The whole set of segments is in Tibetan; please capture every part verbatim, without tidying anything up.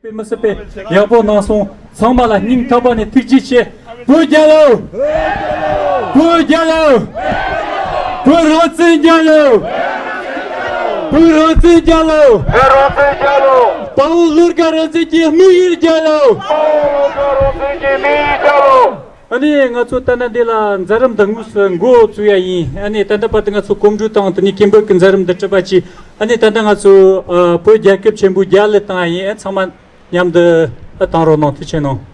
དཔེ་མི་སྲིད་པའི་ཡག་པོ་གནང་སོང་། ཚང་མ་ལ་སྙིང་ཐག་པ་ནས་ཐུགས་རྗེ་ཆེ། བོད་རྒྱལ་ལོ། བོད་རྒྱལ་ལོ། བོད་རང་བཙན་རྒྱལ་ལོ། བོད་རང་བཙན་རྒྱལ་ལོ། བོད་རང་བཙན་རྒྱལ་ལོ། དཔའ་བོ་བློ་དགའ་རང་བཙན་གྱི་དམིགས་ཡུལ་རྒྱལ་ལོ། དཔའ་བོ་བློ་དགའ་རང་བཙན་གྱི་དམིགས་ཡུལ་རྒྱལ་ལོ། ཨ་ནི་ང་ཚོ་ད་ལྟ་འདི་ལ་མཛད་རིམ་འདི་དངོས་སུ་འགོ་བཙུགས་ཡ་ཡིན། ཨ་ནི་ད་ལྟ་བར་དུ་ང་ཚོ་གོམ་བགྲོད་དང་དེ་ནས་སྐད་འབོད་ཀྱི་མཛད་རིམ་འདི་གྲུབ་པ་བྱས། ཨ་ནི་ད་ལྟ་ང་ཚོ་ཨ་བོད་རྒྱལ་ཁབ་ཆེན་པོ་རྒྱལ་ལ་བཏང་ཡ་ཡིན། ཨ་ཚང་མ་མཉམ་དུ་ཨ་བཏང་རོགས་གནང་། ཐུགས་ཆེ་གནང་།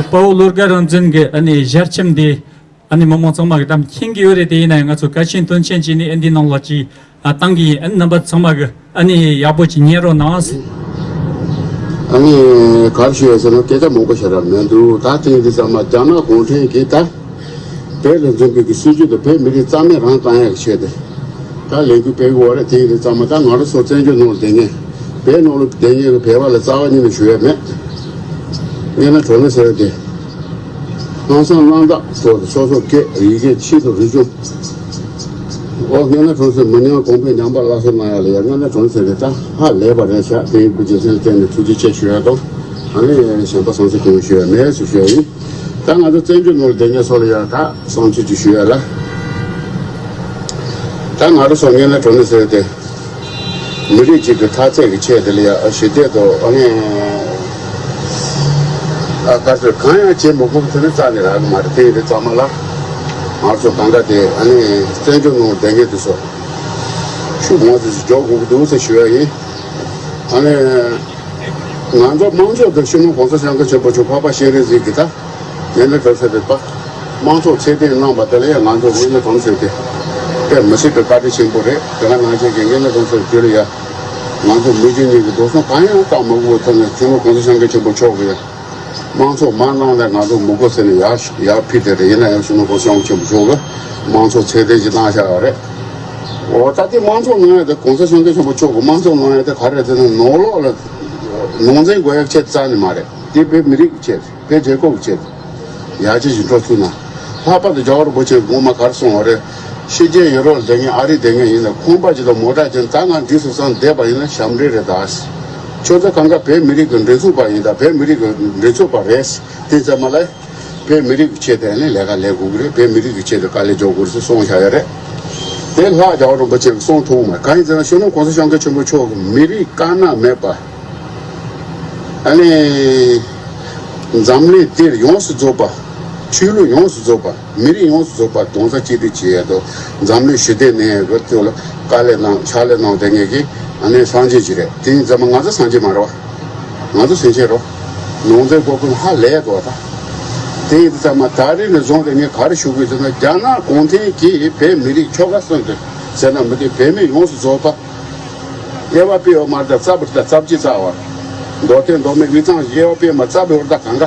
དཔའ་བོ་བློ་དགའ་རང་བཙན་གྱི་ཨ་ནི་ཞལ་ཆེམས་འདི། ཨ་ནི་མི་མང་ཚང་མ་གི་གཏམ་མཁྱེན་གྱི་ཡོད་རེད། དེ་ཡིན་ན་ཡང་ང་ཚོ་གལ་ཆེན་དོན་ཆེན་བྱས་ནས་ཨ་འདི་ནང་ལ་ཅིག་ཨ་བཏང་གི་ཡིན། ཨ་ནི་རྣམ་པ་ཚང་མ་གི་ཨ་ནི་ཡག་པོ་ཅིག་ཉན་རོགས་གནང་། ཨ་ནི་ག་རེ་ཞུ་ཡ་ཟེར་ན་སྐད་ཆ་མང་པོ་བཤད་ར་མི་འདུག་ད་ཐེངས་འདི་ཚང་མ་རྒྱ་ནག་གུང་ཁྲན་གྱིས་ད་བོད་ལ་འཛིན་པའི་གི་སྲིད་ཇུས་དང་བོད་མི་རིགས་རྩ་མེད་རང་བཏང་ཡ་གི་ཆེད་དུ་ད་ལས་འགུལ་སྤེལ་གི་ཡོད་རེད། ཐེངས་འདི་ཚང་མ་ད་ང་རང་ཚོ་བཙན་བྱོལ་ནང་ལ་བསྡད་མཁན་བོད་ནང་ལ་བསྡད་མཁན་གི་བོད་པ་ལ་རྩ་བ་ཉིད་ནས་ཞུ་ཡ་མེད། ངན་ན་གྲོ་ནས་ཟེར་བ་དེ། ལྷག་བསམ་རྣམ་དག་སོགས་སོ་སོ་སྐད་ཡི་གེ་ཆེད་དུ་རིག་གཞུང་། ཨོ་ངན་ན་གྲོ་ཟེར་མི་ཉམས་གོང་འཕེལ་ཉམས་པ་སླར་གསོ་གནང་ཡ་ལ་ཡ་ངན་ན་གྲོ་ཟེར་དེ་ད་ཧ་ལས་པ་རེད་ཤག་དེ་ཡིན་དུས་རྒྱུ་མཚན་བརྟེན་ནས་ཐུགས་རྗེ་ཆེ་ཞུ་ཡ་དང་། ཨ་ནི་གཞན་པ་བསམ་ཚུལ་གང་ཞུ་ཡ་མེད་ཟེར་ཞུ་ཡ་ཡིན། ད་ང་ཚོ་བཙན་བྱོལ་ནང་ལ་བསྡད་མཁན་ཚོ་ལ་ཡ་ད་བསམ་ཚུལ་ཅིག་ཞུ་ཡ་ལ། ད་ང་རང་ཚོ་ངན་ན་གྲོ་ནས་ཟེར་དེ། མི་རིགས་གཅིག་གི་འཐབ་རྩོད་ཀྱི་ཆེད་དེ་ལ་ཡ་ཞི་བདེ་དང་ཨ་ནི་ཨ་དཀའ་སྤྱད་གང་ཡང་བྱེད་མི་དགོས་པ་དེ་ནི་རྩ་ནས་རག་གི་མ་རེད། དེ་ཡིན་དུས་ཚང་མ་ལ་ང་ཚོ་གང་ག་དེ་ཨ་ནི་བཙན་བྱོལ་ནང་བསྡད་མཁན་དེ་ཚོ་ཤུགས་མང་ཙམ་ཞིག་འཇོག་དགོས་ཀྱི་འདུག་ཟེར་ཞུ་ཡ་ཡིན། ཨ་ནི་ང་ཚོ་དམངས་གཙོ་དང་སྤྱི་ནོར་གོང་ས་སྐྱབས་མགོན་ཆེན་པོ་མཆོག་འཕགས་པ་སྤྱན་རས་གཟིགས་ཀྱི་ད། ངན་ན་གྲོ་ཟེར་བའི་པ། དམངས་གཙོ་ཚད་ལྡན་གནང་བ་དེ་ལ་ཡང་ང་ཚོ་ངན་ན་གྲོ་ཟེར་དེ། དཔེ་མི་སྲིད་པའི་བཀའ་དྲིན་ཆེན་པོ་རེད། དེ་ག་ནང་བཞིན་གྱི་ངན་ན་གྲོ་ཟེར་དེ་ལ་ཡ། ང་ཚོ་མི་རྒྱུ་གཉིས་ཀྱི་འགྲོ་སོང་གང་ཡང་བཏང་མ་དགོས་ཐོག་ནས་སྤྱི་ནོར་གོང་ས་སྐྱབས་མགོན་ཆེན་པོ་མཆོག་གིས་དམངས་གཙོ་མ་གནང་ལ་ང་ཚོ་མི་དགོས་ཟེར་ནས་ཡར་ཡར་ཕུལ་དེ་རེད། ཡིན་ན་ཡང་སྤྱི་ནོར་གོང་ས་སྐྱབས་མགོན་ཆེན་པོ་མཆོག་གིས་དམངས་གཙོ་ཚད་ལྡན་ཞིག་གནང་བཞག་ཡོད་རེད། འོ་ད་དེ་དམངས་གཙོ་གནང་ཡ་དེ་གོང་ས་སྐྱབས་མགོན་ཆེན་པོ་མཆོག་གིས་དམངས་གཙོ་གནང་ཡ་དེ་ག་རེ་རེད་ཟེར་ན་ནང་ལོགས་ལ་ནང་འཛིང་དགོས་ཡ་ཆེད་རྩ་ནས་མ་རེད། དེ་བོད་མི་རིགས་ཀྱི་ཆེད་རེད། བོད་རྒྱལ་ཁབ་ཀྱི་ཆེད་རེད། ཡར་རྒྱས་ཀྱི་འགྲོ་ཚུལ་ན། ལྷག་པར་དུ་རྒྱལ་བ་རིན་པོ་ཆེས་ངོ་མ་ག་རེ་གསུངས་པ་རེད། ཕྱི་རྒྱལ་ཡུ་རོབ་ལ་བསྡད་མཁན་ཨ་རིར་བསྡད་མཁན་ཡིན་ན་ཁང་པ་ཅིག་དང་མོ་ཊ་ཅིག་ད་ང་འགྲིག་སོང་བསམ་བསྡད་པ་ཡིན་ན་ཞབས་འདྲེན་རེད་ད། ཁྱོད་ཚོ་གང་ག་བོད་མི་རིགས་ཀྱི་མགྲིན་ཚབ་པ་ཡིན་ད། བོད་མི་རིགས་ཀྱི་མགྲིན་ཚབ་པ་རེད། དེ་ཙམ་མ་ལས། བོད་མི་རིགས་ཀྱི་ཆེད་དུ་ནི་ལས་ཀ་ལས་དགོས་ཀྱི་རེད། བོད་མི་རིགས་ཀྱི་ཆེད་དུ་དཀའ་ལས་རྒྱག་དགོས་རེད་ཟེར་གསུངས་བཞག་ཡོད་རེད། དེ་ལྷག་རྒྱལ་བ་རིན་པོ་ཆེས་གསུངས་ཐུབ་མ་གང་ཡིན་ཟེར་ན་སྤྱི་ནོར་གོང་ས་སྐྱབས་མགོན་ཆེན་པོ་མཆོག་གིས་མི་རིགས་དཀར་ནག་མེད་པ། ཨ་ནི། འཛམ་གླིང་འདིར་ཡོངས་སུ་རྫོགས་པ། ཆོས་ལུགས་ཡོངས་སུ་རྫོགས་པ། མི་རིགས་ཡོངས་སུ་རྫོགས་པ་རྡོག་རྩ་གཅིག་སྒྲིལ་བྱེད་ཡས་དང་འཛམ་གླིང་ཞི་བདེ་གནས་ཡས་ཀྱི་ཐོག་ལ་དཀའ་ལས་གནང་ཕྱག་ལས་གནང་བསྡད་མཁན་གྱི་ཨ་ནི་སངས་རྒྱས་ཅིག་རེད། དེ་ཡིན་ཙང་མ་ང་ཚོ་སངས་རྒྱས་མ་རེད་བ། ང་ཚོ་སེམས་ཅན་རོ། ནང་ཚན་སྒོ་ཀུན་ཧ་ལས་དོ་ད། དེ་ཡིན་ཙང་མ་ད་རེས་ནས་བཟུང་སྟེ་ངས་ག་རེ་ཞུ་དགོས་ཟེར་ན་རྒྱ་ནག་གུང་ཁྲན་གྱིས་བོད་མི་རིགས་ཁྱོ་ག་གསོན་དུ་ཟེར་ན་མི་དེ་བོད་མི་ཡོངས་སུ་རྫོགས་པ། དབྱེ་བ་སྤེལ་བ་མ་རེད་ད་རྩ་བར་ད་རྩ་བརྒྱུད་རྩ་བར། མདོ་སྟོད་མདོ་སྨད་དབུས་གཙང་དབྱེ་བ་སྤེལ་མ་རྩ་བར་ད་གང་ག་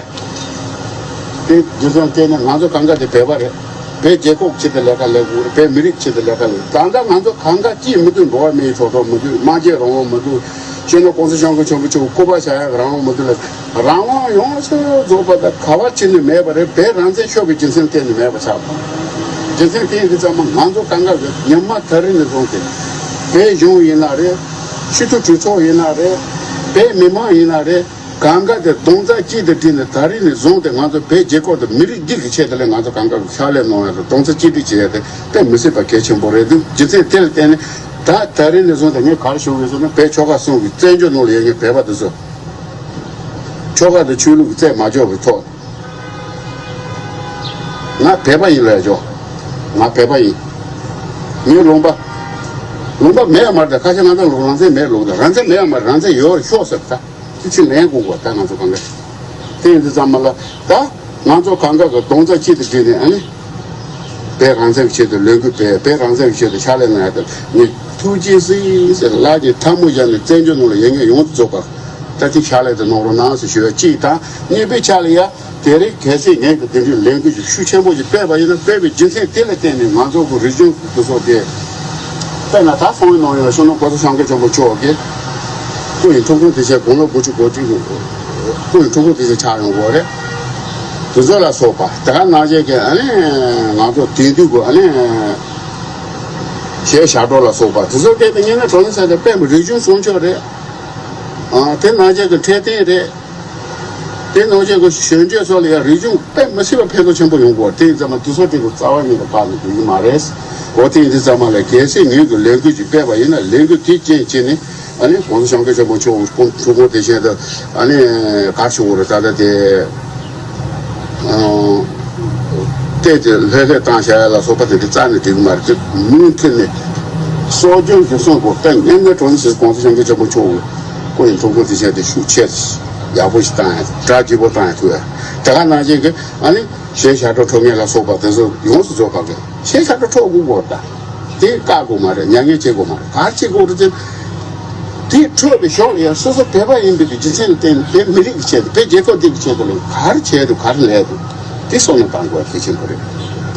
དེ་རྒྱུ་མཚན་བལྟས་ན་ང་ཚོ་གང་ག་དེ་བོད་པ་རེད། བོད་རྒྱལ་ཁབ་ཆེད་དུ་ལས་ཀ་ལས་དགོས་རེད། བོད་མི་རིགས་ཆེད་དུ་ལས་ཀ་ལས། ད་ལྟ་ང་ཚོ་གང་ག་ཅིས་མི་འདུག་འགྲོ་བ་མིའི་ཐོབ་ཐང་མི་འདུག་སྨྲ་བརྗོད་རང་དབང་མི་འདུག་སྤྱི་ནོར་གོང་ས་སྐྱབས་མགོན་ཆེན་པོ་མཆོག་སྐུ་པར་བཞག་ཡག་རང་དབང་མི་འདུག་ལ། རང་དབང་ཡོངས་སུ་རྫོགས་པ་དང་ག་བ་ཕྱིན་ནས་མེད་པ་རེད། བོད་རང་བཙན་ཤོར་བའི་རྒྱུ་མཚན་གཏན་ནས་མེད་པ་ཆགས་པ། རྒྱུ་མཚན་དེ་ཡིན་དུས་ཙམ་པ་ང་ཚོ་གང་ག་གི་ཉི་མ་ད་རིང་ནས་བཟུང་སྟེ་བོད་གཞུང་ཡིན་ན་རེད། སྤྱི་འཐུས་གྲོས་ཚོགས་ཡིན་ན་རེད། བོད་མི་མང་ཡིན་ན་རེད། གང་ག་དེ་རྡོག་རྩ་གཅིག་ཏུ་བསྒྲིལ་ནས་ད་རིང་ནས་བཟུང་སྟེ་ང་ཚོ་བོད་རྒྱལ་ཁབ་དང་མི་རིགས་འདི་གི་ཆེད་དུ་ལས་ང་ཚོ་གང་ག་གི་ཕྱག་ལས་གནང་ཡ་དང་རྡོག་རྩ་གཅིག་སྒྲིལ་བྱེད་ཡ་དེ་དཔེ་མི་སྲིད་པ་གལ་ཆེན་པོ་རེད་འདུག་རྒྱུ་མཚན་དེ་ལ་བརྟེན་ནས་ད་ད་རིང་ནས་བཟུང་སྟེ་ངས་ག་རེ་ཞུ་དགོས་ཟེར་ན། བོད་ཆོལ་ཁ་གསུམ་གྱི་བཙན་བྱོལ་ནང་ལ་ཡོད་མཁན་བོད་པ་དེ་ཚོ་ཆོལ་ཁ་དང་ཆོས་ལུགས་ཀྱི་རྩད་མ་འཇོག་པའི་ཐོག་ང་བོད་པ་ཡིན་ལབ་ཆོག་ང་བོད་པ་ཡིན། ངའི་ལུང་པ། ལུང་པ་མེད་ཡ་མ་རེད། ད་ཁ་ཤས་ང་ཚོ་ལུང་རང་བཙན་མེད་ལུགས་དང་། རང་བཙན་མེད་ཡ་མ་རེད། རང་བཙན་ཡོད་རེད། ཤོག་ཟེར། ད་དེ་ཕྱིར་ལན་དགོས་གོ་ད་ང་ཚོ་གང་ག་དེ་ཡིན་དུས་ཙམ་པ་ལ་ད་ང་ཚོ་གང་ག་གི་རྡོག་རྩ་གཅིག་ཏུ་བསྒྲིལ་ནས་ཨ་ནི་བོད་རང་བཙན་གྱི་ཆེད་དུ་ལས་འགུལ་སྤེལ། བོད་རང་བཙན་གྱི་ཆེད་དུ་ཕྱག་ལས་གནང་ཡ་དང་། ངས་ཐུགས་རྗེ་གཟིགས་ཟེར་ལག་གི་ཐལ་མོ་སྦྱར་ནས་བཙན་བྱོལ་ནང་ལ་ཡོད་མཁན་ཡོངས་སུ་རྫོགས་པ་ད་དེ་ཕྱག་ལས་དེ་གནང་རོགས་གནང་ཟེར་ཞུ་ཡ་གཅིག་དང་། གཉིས་པའི་ཆ་ལ་ཡ། དེ་རིང་གལ་སྲིད་ངས་ཀྱི་དེ་འདྲའི་ལས་འགུལ་ཞིག་ཤུགས་ཆེན་པོ་ཞིག་སྤེལ་བ་ཡིན་ན། སྤེལ་བའི་རྒྱུ་མཚན་དེ་ལ་བརྟེན་ནས་ང་ཚོ་གི་རིག་གཞུང་དེ་ཚོ་དེ། དཔེར་ན་ད་སོང་བའི་ནང་ཡོད་ཤོ་ནོ་གོ་ས་སྐྱབས་མགོན་ཆེན་པོ་མཆོག་གི་སྐུ་ཡི་འཁྲུངས་སྐར་དེ་བཞིན་དགུང་ལོ་དགུ་བཅུ་གོ་གཅིག་གི་སྐུ་ཡི་འཁྲུངས་སྐར་དེ་བཞིན་ཆགས་ཡོང་གི་ཡོད་རེད། དེ་ཚོ་ལ་སོགས་པ་དེ་ག་ནང་བཞིན་གྱི་ཨ་ནི་ང་ཚོ་དེང་དུས་ཀྱི་ཨ་ནི་གཞས་ཞབས་བྲོ་ལ་སོགས་པ་དེ་ཚོ་སྐད་དུ་ཉན་ན་གྲོང་ནས་ས་དེ་དཔེ་མི་རིག་གཞུང་སྲུང་སྐྱོབ་རེད། ཨ་དེ་ནང་བཞིན་གྱི་འཕྲོད་བསྟེན་རེད། དེ་ནང་བཞིན་གྱི་གཞོན་སྐྱེས་ཚོ་ལ་ཡང་རིག་གཞུང་དཔེ་མི་སྲིད་པ་ཕན་ཐོགས་ཆེན་པོ་ཡོང་གི་ཡོད་རེད། དེ་ཡིན་ཙང་མ་དེ་ཚོ་དེ་གི་རྩ་བ་ཉིད་དུ་བཀག་ནས་འགྲོ་གི་མ་རེད། འོ་དེ་ཡིན་དུས་ཙང་མ་ལ་གལ་སྲིད་ངོས་ཀྱི་ལས་འགུལ་ཅིག་སྤེལ་བ་ཡིན་ན། ལས་འགུལ་དེ་རྐྱེན་བྱས་ནས་ཨ་ནི་༸གོང་ས་༸སྐྱབས་མགོན་ཆེན་པོ་མཆོག་གི་སྐུ་འཁྲུངས་སྐར་དེ་བཞིན་དུ་ཨ་ནི་ག་རེ་ཞུ་དགོས་རེད། ད་ལྟ་དེ་ཨང་བལྟས་ཏེ་ལྷོད་ལྷོད་བཏང་བཞག་ཡ་ལ་སོགས་པ་དེ་འདྲ་རྩ་ནས་འགྲིག་གི་མ་རེད། དེ་མུ་མཐུད་ནས་གསོ་སྐྱོང་གི་སྲུང་སྐོར་དཔེ་ངན་པའི་གྲོང་ནས་༸གོང་ས་༸སྐྱབས་མགོན་ཆེན་པོ་མཆོག་གི་སྐུ་ཡི་འཁྲུངས་སྐར་དེ་བཞིན་དུ་ཤུགས་ཆེ་ཡག་པོ་ཞིག་བཏང་ཡ། གྲ་རྒྱས་པོ་བཏང་ཡ་ཐུབ་ཡ། དེ་ག་ནང་བཞིན་གྱི་ཨ་ནི་གཞས་ཞབས་བྲོ་འཁྲབ་མཁན་ལ་སོགས་པ་དེ་ཚོ་ཡོངས་སུ་རྫོགས་པ་གི་གཞས་ཞབས་བྲོ་འཁྲབ་དགོས་པ་དང་། དེ་བཀག་དགོས་མ་རེད། མྱ་ངན་བྱེད་དགོས་མ་རེད། ག་རེ་བྱེད་དགོས་རེད་ཟེར། དེ་འཁྲབ་པའི་ཞོར་ལ་ཡང་སོ་སོ་བོད་པ་ཡིན་པའི་རྒྱུ་མཚན་ལ་བརྟེན་ནས་བོད་མི་རིགས་ཀྱི་ཆེད་དུ། བོད་རྒྱལ་ཁབ་འདི་གི་ཆེད་དུ་ལ་ག་རེ་བྱས་འདུག་ག་རེ་ལས་འདུག་དེ་བསམ་བློ་བཏང་དགོས་པ་གལ་ཆེན་པོ་རེད།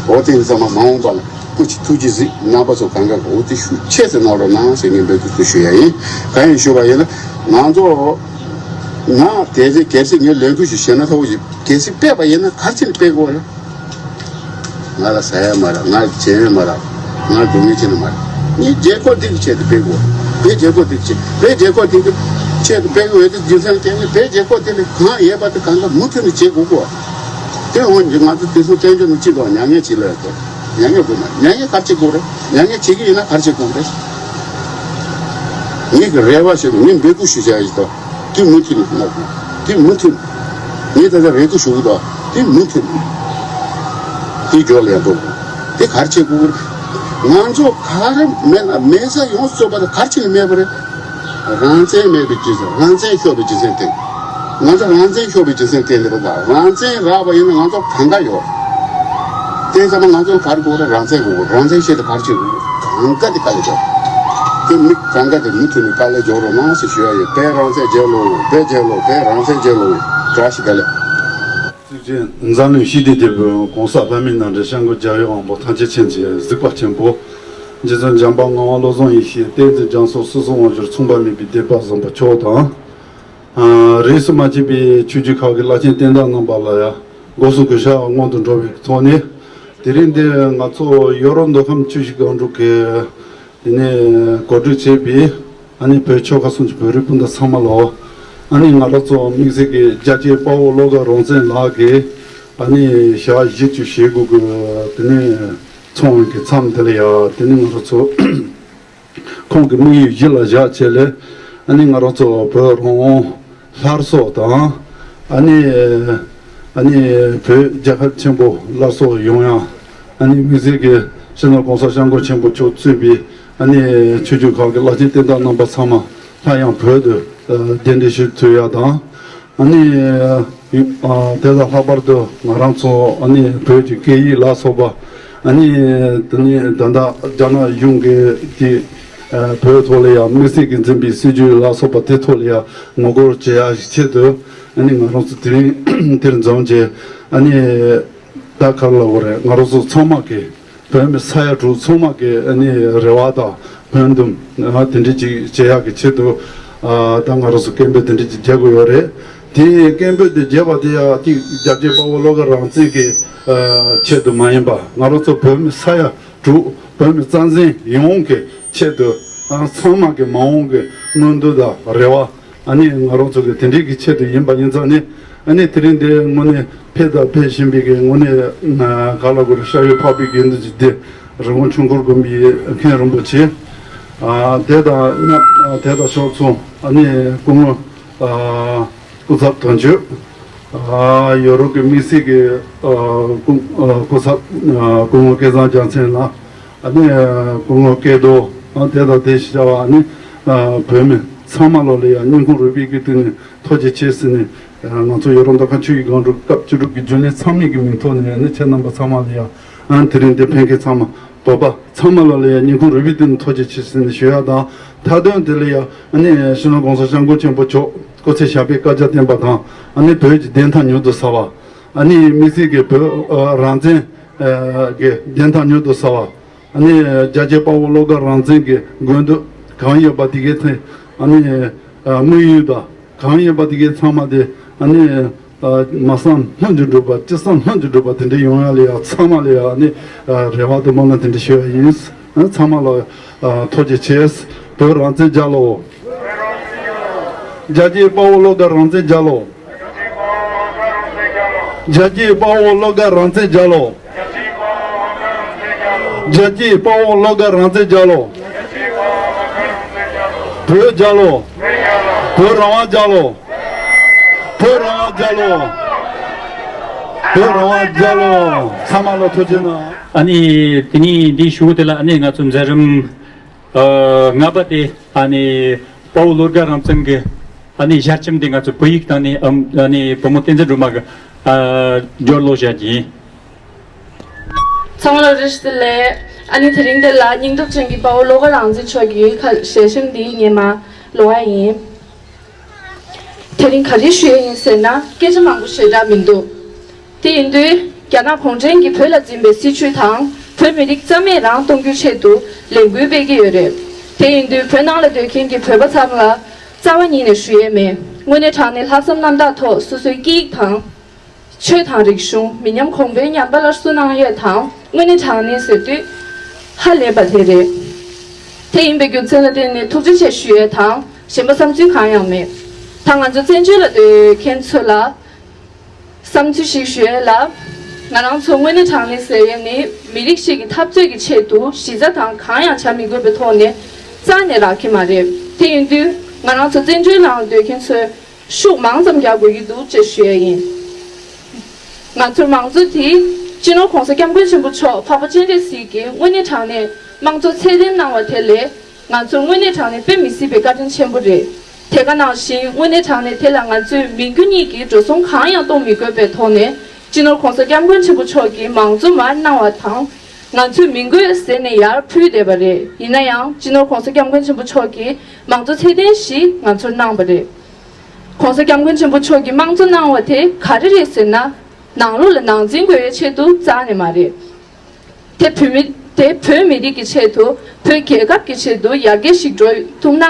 འོ་དེ་ཡིན་ཙང་མ་མ་འོངས་པ་ལ་སྐུ་མཁྱེན། ཐུགས་རྗེ་གཟིགས། རྣམ་པ་ཚོ་གང་ག་གི་འོ་དེ་ཤུགས་ཆེ་ཙམ་གནང་རོགས་གནང་ཟེར་ངས་འབོད་སྐུལ་ཞུ་ཡ་ཡིན། གང་ཡིན་ཞུས་པ་ཡིན་ན། ང་ཚོ་ང་དེ་རིང་གལ་སྲིད་ངས་ལས་འགུལ་ཞིག་བྱེད་ན་ཐོག་ཞིག་གལ་སྲིད་སྤེལ་བ་ཡིན་ན། ག་རེ་བྱས་ནས་སྤེལ་དགོས་རེད། ང་ལ་ཟ་ཡ་མ་རག་ང་ལ་བྱེད་ཡ་མ་རག་ང་ལ་སྡུག་བསྔལ་ཅི་ནས་མ་རག་ངའི་རྒྱལ་ཁབ་འདི་གི་ཆེད་དུ་སྤེལ་དགོས། ངའི་རྒྱལ་ཁབ་འདི་གི་ཆེད། བོད་རྒྱལ་ཁབ་འདི་གི་ཆེད་དུ་སྤེལ་དགོས་ཡོད་དེ། རྒྱུ་མཚན་དེ་ནི་བོད་རྒྱལ་ཁབ་འདི་ལ་གང་ཡོད་པ་དེ་གང་ག་མུ་མཐུད་ནས་བྱེད་དགོས་གོ། དེ་འོན་ཀྱང་ང་ཚོ་དེ་ཚོ་བཙན་བྱོལ་ནང་སྤྱི་ཚོགས་མྱ་ངན་ཅིག་ལ་ཡོད་དོ། མྱ་ངན་དགོས་མ། མྱ་ངན་ག་རེ་བྱེད་དགོས་རེད། མྱ་ངན་བྱེད་ཀྱི་ཡིན་ན་ག་རེ་བྱེད་དགོས་རེད། ངེད་ཀྱི་རེ་བ་ཞིག་ངས་འབོད་སྐུལ་ཞུ་བྱ་ཡིན་དོ། དེ་མུ་མཐུད་ནས་གནང་དགོས། དེ་མུ་མཐུད། ངས་ད་ལྟ་རེ་སྐུལ་ཞུ་གི་འདུག་དེ་མུ་མཐུད། དེ་མགྱོགས་ལས་འགྲོ་དགོས། དེ་ག་རེ་བྱེད་དགོས་རེད། ང་ཚོ་ག་རེ་མེད་ན་མེད་ས་ཡོངས་སུ་རྫོགས་པ་དེ་ག་རེ་བྱས་ནས་མེད་པ་རེད། རང་བཙན་མེད་པའི་རྒྱུ་མཚན། རང་བཙན་ཤོར་བའི་རྒྱུ་མཚན་དེ། ང་ཚོ་རང་བཙན་ཤོར་བའི་རྒྱུ་མཚན་དེ་འདི་རེད། ད་རང་བཙན་རག་པ་ཡིན་ན་ང་ཚོ་གང་ག་ཡོད། དེ་ཙམ་ང་ཚོ་ག་རེ་དགོས་རེད། རང་བཙན་དགོས། རང་བཙན་ཆེད་དུ་ག་རེ་བྱེད་དགོས། གང་ག་དེ་དཀའ་ལས་རྒྱག་དེ་མི་གང་ག་དེ་མུ་མཐུད་ནས་དཀའ་ལས་རྒྱག་རོགས་གནང་ཟེར་ཞུ་ཡ་ཡོད། བོད་རང་བཙན་རྒྱལ་ལོ། བོད་རྒྱལ་ལོ། བོད་རང་བཙན་རྒྱལ་ལོ། བཀྲ་ཤིས་བདེ་ལེགས། གཙུག་ཆེན་འཛམ་གླིང་ཞི་བདེའི་དེད་དཔོན་༸གོང་ས་ལྷ་མིའི་རྣམ་འདྲེན་༸སྐྱབས་མགོན་རྒྱལ་བའི་དབང་པོ་ཐམས་ཅད་མཁྱེན་ཅིང་གཟིགས་པ་ཆེན་པོ། རྗེ་བཙུན་འཇམ་དཔལ་ངག་དབང་བློ་བཟང་ཡེ་ཤེས། བསྟན་འཛིན་རྒྱ་མཚོ། སོ་སོའི་དབང་སྒྱུར་མཚུངས་པ་མེད་པའི་དད་པ་བཟང་པོ་མཆོག་དང་། ཨ། རིས་སུ་མ་ཆད་པའི་ཆོས་བརྒྱུད་ཁག་གི་བླ་ཆེན་བསྟན་བདག་རྣམ་པ་ལ་ཡང་སྒོ་གསུམ་གུས་ཕྱག་སྔོན་དུ་འགྲོ་བའི་ཐོག་ནས། དེ་རིང་འདིར་ང་ཚོ་ཡོ་རོབ་མདོ་ཁམས་ཆུ་བཞི་སྒང་དྲུག་གི་དེ་ནས་གོ་སྒྲིག་བྱས་པའི་ཨ་ནི་བོད་ཆོལ་ཁ་གསུམ་གྱི་བོད་རིགས་སྤུན་ཟླ་ཚང་མ་ལ། ཨ་ནི་ང་རང་ཚོ་དམིགས་བསལ་གྱི་རྒྱལ་གཅེས་དཔའ་བོ་བློ་དགའ་རང་བཙན་ལགས་ཀྱིས་ཨ་ནི་ཞག་བཞི་བཅུ་ཞེ་དགུ་གི་དེ་ནས་ཚོགས་ཀྱི་མཚམས་དེ་ལ་ཡང་དེ་ནས་ང་རང་ཚོ་ཁོང་གི་དམིགས་ཡུལ་གཞི་ལ་བཞག་བྱས་ལས། ཨ་ནི་ང་རང་ཚོ་བོད་རང་དབང་སླར་གསོ་དང་། ཨ་ནི་ཨ་ནི་བོད་རྒྱལ་ཁབ་ཆེན་པོ་སླར་གསོ་ཡོང་ཡ། ཨ་ནི་དམིགས་བསལ་གྱི་སྤྱི་ནོར་༸གོང་ས་༸སྐྱབས་མགོན་ཆེན་པོ་མཆོག་གཙོས་པའི་ཨ་ནི་ཆོས་བརྒྱུད་ཁག་གི་བླ་ཆེན་བསྟན་བདག་རྣམ་པ་ཚང་མ་སླར་ཡང་བོད་དུ་གདན་འདྲེན་ཞུ་ཐུབ་ཡ་དང་། ཨ་ནི། ཨ། དེ་དང་ལྷག་པར་དུ་ང་རང་ཚོ་ཨ་ནི་བོད་ཀྱི་སྐད་ཡིག་ལ་སོགས་པ། ཨ་ནི་དེ་ནི་ད་ལྟ་རྒྱ་ནག་གཞུང་གིས་དེ་བོད་ཐོག་ལ་ཡང་དམིགས་བསལ་གྱི་འཛིན་པའི་སྲིད་བྱུས་ལ་སོགས་པ་དེ་ཐོག་ལ་ཡང་ངོ་རྒོལ་བྱེད་ཡ་ཞིག་ཆེད་དུ། ཨ་ནི་ང་རང་ཚོ་དེ་རིང་དེར་འཛོམས་བྱས། ཨ་ནི་ད་ག་རེ་ལབ་དགོས་རེད། ང་རང་ཚོ་ཚང་མ་གིས། བོད་མི་ས་ཡ་དྲུག་ཚང་མ་གི་ཨ་ནི་རེ་བ་དང་ཕན་འདུན། ཨ། དེ་འདྲ་ཅིག་བྱེད་ཡག་གི་ཆེད་དུ། ཨ། ད་ང་རང་ཚོ་སྐད་འབོད་དེ་འདྲ་ཅིག་རྒྱག་དགོས་ཡོད་རེད། དེ་སྐད་འབོད་དེ་རྒྱག་པ་དེ་ཡང་ཏིག་རྒྱལ་གཅེས་དཔའ་བོ་བློ་དགའ་རང་བཙན་གྱི། ཨ། ཆེད་དུ་མ་ཡིན་པ། ང་རང་ཚོ་བོད་མི་ས་ཡ་དྲུག་བོད་མི་རྩ་འཛིན་ཡོངས་ཀྱི་ཆེད་དུ། ཚང་མ་གི་མ་འོངས་ཀྱི་མངོན་འདོད་དང་རེ་བ། ཨ་ནི་ང་རང་ཚོ་གི་དེ་འདྲའི་གི་ཆེད་དུ་ཡིན་པ་ཡིན་ཙང་ནི། ཨ་ནི་དེ་རིང་འདི་དངོས་གནས་འཕེལ་དང་འཕེལ་བཞིན་པའི་གི་དངོས་གནས་ག་ལ་གོ་རེ་ཤ་ཡོད་འཕགས་པའི་དགེ་འདུན་གྱི་སྡེ། རི་བོ་ཆུང་འཁོར་དགོན་པའི་མཁན་རིན་པོ་ཆེ། ཨ་དེ་དང་མཉམ་དེ་དང་ཕྱོགས་མཚུངས་ཨ་ནི་སྐུ་ངོ་ཨ་སྐུ་ཚབ་དོན་གཅོད། ཨ་ཡོ་རོབ་ཀྱི་དམིགས་བསལ་གྱི་ཨ་སྐུ་ཨ་སྐུ་ཚབ་ཨ་སྐུ་ངོ་སྐལ་བཟང་རྒྱལ་མཚན་ལགས། ཨ་ནི་སྐུ་ངོ་སྐལ་རྡོར། ཨ་དེ་དང་དེ་བཞིན་བྱ་བ་ཨ་ནི་ཨ་བོད་མི་ཚང་མ་ལོ་ལ་ཡང་སྙིང་ཁུང་རུས་པའི་གི་སྟེང་ནས་ཐུགས་རྗེ་ཆེ་ཟེར་ནས། ང་ཚོ་ཡོ་རོབ་མདོ་ཁམས་ཆོས་ཀྱི་སྒང་དྲུག་སྐབས་བཅུ་དྲུག་གི་རྒྱུན་ལས་ཚང་མའི་གི་མིང་ཐོག་ནས་ཨ་ནི་ཁྱེད་རྣམ་པ་ཚང་མ་ལ་ཡང་ཨ་དེ་རིང་འདི་ཕེབས་མཁན་ཚང་མ་བོད་པ་ཚང་མ་ལོ་ལ་ཡང་སྙིང་ཁུང་རུས་པའི་སྟེང་ནས་ཐུགས་རྗེ་ཆེ་ཟེར་ནས་ཞུ་ཡ་དང་། མཐའ་དོན་དེ་ལ་ཡང་ཨ་ནི་སྤྱི་ནོར་༸གོང་ས་༸སྐྱབས་མགོན་ཆེན་པོ་མཆོག་སྐུ་ཚེ་ཞབས་པད་བསྐལ་བརྒྱར་བརྟན་པ་དང་། ཨ་ནི་བོད་ཀྱི་བདེན་མཐའ་མྱུར་དུ་གསལ་བ། ཨ་ནི་དམིགས་བསལ་གྱི་བོད་ཨ་རང་བཙན་ཨ་གྱི་བདེན་མཐའ་མྱུར་དུ་གསལ་བ། ཨ་ནི་རྒྱལ་གཅེས་དཔའ་བོ་བློ་དགའ་རང་བཙན་གྱི་དགོས་འདུན་གང་ཡོད་པ་དེ་གའི་ཐད། ཨ་ནི་ཨ་དམིགས་ཡུལ་དང་གང་ཡོད་པ་དེ་གའི་ཚང་མ་དེ་ཨ་ནི་ཨ་མ་བསམ་སྨོན་གྱི་འགྲུབ་པ། ཅི་བསམ་སྨོན་གྱི་འགྲུབ་པ་དེ་འདྲ་ཡོང་ཡ་ལ་ཡ་ཚང་མ་ལ་ཡ་ཨ་ནི་ཨ་རེ་བ་དང་སྨོན་ལམ་དེ་འདྲ་ཞུ་ཡ་ཡིན། ཨ་ཚང་མ་ལ་ཨ་ཐུགས་རྗེ་ཆེ། བོད་རང་བཙན་རྒྱལ་ལོ། རྒྱལ་གཅེས་དཔའ་བོ་བློ་དགའ་རང་བཙན་རྒྱལ་ལོ། རྒྱལ་གཅེས་དཔའ་བོ་བློ་དགའ་རང་བཙན་རྒྱལ་ལོ། རྒྱལ་གཅེས་དཔའ་བོ་བློ་དགའ་རང་བཙན་རྒྱལ་ལོ། བོད་རྒྱལ་ལོ། བོད་རང་དབང་རྒྱལ་ལོ། བོད་རང་དབང་རྒྱལ་ལོ། བོད་རང་དབང་རྒྱལ་ལོ། ཚང་མ་ལ་ཐུགས་རྗེ་གནང་། ཨ་ནི་དེ་ནས་འདི་ཞུ་གི་དེ་ལ་ཨ་ནི་ང་ཚོ་མཛད་རིམ་ཨ་ལྔ་པ་དེ་ཨ་ནི་དཔའ་བོ་བློ་དགའ་རང་བཙན་གྱི་ཨ་ནི་ཞལ་ཆེམས་དེ་ང་ཚོ་བོད་ཡིག་སྟེང་ནས་ཨམ་ཨ་ནི་བུ་མོ་བསྟན་འཛིན་སྒྲོལ་མ་གི་ཨ་སྒྱུར་ཀློག་བྱ་རྒྱུ་ཡིན། ཚང་མ་ལ་བཀྲ་ཤིས་བདེ་ལེགས། ཨ་ནི་དེ་རིང་འདི་ལ་སྙིང་སྟོབས་ཅན་གྱི་དཔའ་བོ་བློ་དགའ་རང་བཙན་མཆོག་གི་ཁ་ཞལ་ཆེམས་འདི་ངས་མར་ཀློག་ཡ་ཡིན། དེ་རིང་ག་རེ་ཞུ་ཡ་ཡིན་ཟེར་ན་སྐད་ཆ་མང་པོ་ཞེ་དྲག་མི་འདུག་དེ་ཡིན་དུས་རྒྱ་ནག་གུང་ཁྲན་གྱིས་བོད་ལ་འཛིན་པའི་སྲིད་བྱུས་དང་བོད་མི་རིགས་རྩ་མེད་རང་གཏོང་རྒྱུའི་ཆེད་དུ་ལས་འགུལ་སྤེལ་གྱི་ཡོད་རེད། དེ་ཡིན་དུས་བོད་ནང་ལ་སྡོད་མཁན་གྱི་བོད་པ་ཚང་ལ་རྩ་བ་ཉིད་ནས་ཞུ་ཡས་མེད། དངོས་གནས་དྲང་གནས་ལྷག་བསམ་རྣམ་དག་ཐོག་སོ་སོའི་སྐད་ཡིག་དང་། ཆོས་དང་རིག་གཞུང་མི་ཉམས་གོང་འཕེལ་ཉམས་པ་སླར་གསོ་གནང་ཡས་དང་དངོས་གནས་དྲང་གནས་ཟེར་དུས་ཧ་ལས་པ་དེ་རེད། དེ་ཡིན་པའི་རྒྱུ་མཚན་ལ་བརྟེན་ནས་ཐུགས་རྗེ་ཆེ་ཞུ་ཡས་དང་གཞན་པ་བསམ་ཚུལ་གང་ཡང་མེད། ད་ང་ཚོ་བཙན་བྱོལ་ལ་སྡོད་མཁན་ཚོ་ལ་བསམ་ཚུལ་ཞིག་ཞུ་ཡས་ལ། ང་རང་ཚོ་དངོས་གནས་དྲང་གནས་ཟེར་ཡས་ནི་མི་རིགས་ཤིག་གི་འཐབ་རྩོད་ཀྱི་ཆེད་དུ་གཞི་རྩ་དང་གང་ཡང་བྱ་མི་དགོས་པའི་ཐོག་ནས་རྩ་ནས་རག་གི་མ་རེད། དེ་ཡིན་དུས་ང་རང་ཚོ་བཙན་བྱོལ་ནང་སྡོད་མཁན་ཚོས། ཤུགས་མང་ཙམ་རྒྱག་དགོས་ཀྱི་འདུག་ཅེས་ཞུ་ཡས་ཡིན། ང་ཚོའི་མང་གཙོ་དེ་སྤྱི་ནོར་༸གོང་ས་༸སྐྱབས་མགོན་ཆེན་པོ་མཆོག་འཕགས་པ་སྤྱན་རས་གཟིགས་ཀྱིས་དངོས་གནས་དྲང་གནས་དམངས་གཙོ་ཚད་ལྡན་གནང་བ་དེ་ལས་ང་ཚོར་དངོས་གནས་དྲང་གནས་དཔེ་མི་སྲིད་པའི་བཀའ་དྲིན་ཆེན་པོ་རེད། དེ་ག་ནང་བཞིན་དངོས་གནས་དྲང་གནས་དེ་ལ་ང་ཚོས་མི་རྒྱུ་གཉིས་ཀྱི་འགྲོ་སོང་གང་ཡང་གཏོང་མི་དགོས་པའི་ཐོག་ནས་སྤྱི་ནོར་༸གོང་ས་༸སྐྱབས་མགོན་ཆེན་པོ་མཆོག་གིས་མང་གཙོ་མར་གནང་བ་དང་། ང་ཚོས་མི་དགོས་ཟེར་ནས་ཡར་ཕུལ་བསྡད་པ་རེད། ཡིན་ན་ཡང་སྤྱི་ནོར་༸གོང་ས་༸སྐྱབས་མགོན་ཆེན་པོ་མཆོག་གིས་མང་གཙོ་ཚད་ལྡན་ཞིག་ང་ཚོར་གནང་བ་རེད། ༸གོང་ས་༸སྐྱབས་མགོན་ཆེན་པོ་མཆོག་གིས་དམངས་གཙོ་གནང་བ་དེ་ག་རེ་རེད་ཟེར་ན། ནང་ལོགས་ལ་ནང་འཛིང་དགོས་ཡའི་ཆེད་དུ་རྩ་ནས་མ་རེད། དེ་བོད་མི་དེ་བོད་མི་རིགས་ཀྱི་ཆེད་དུ་བོད་རྒྱལ་ཁབ་ཀྱི་ཆེད་དུ་ཡར་རྒྱས་ཤིག་འགྲོ་ཐུབ་ན།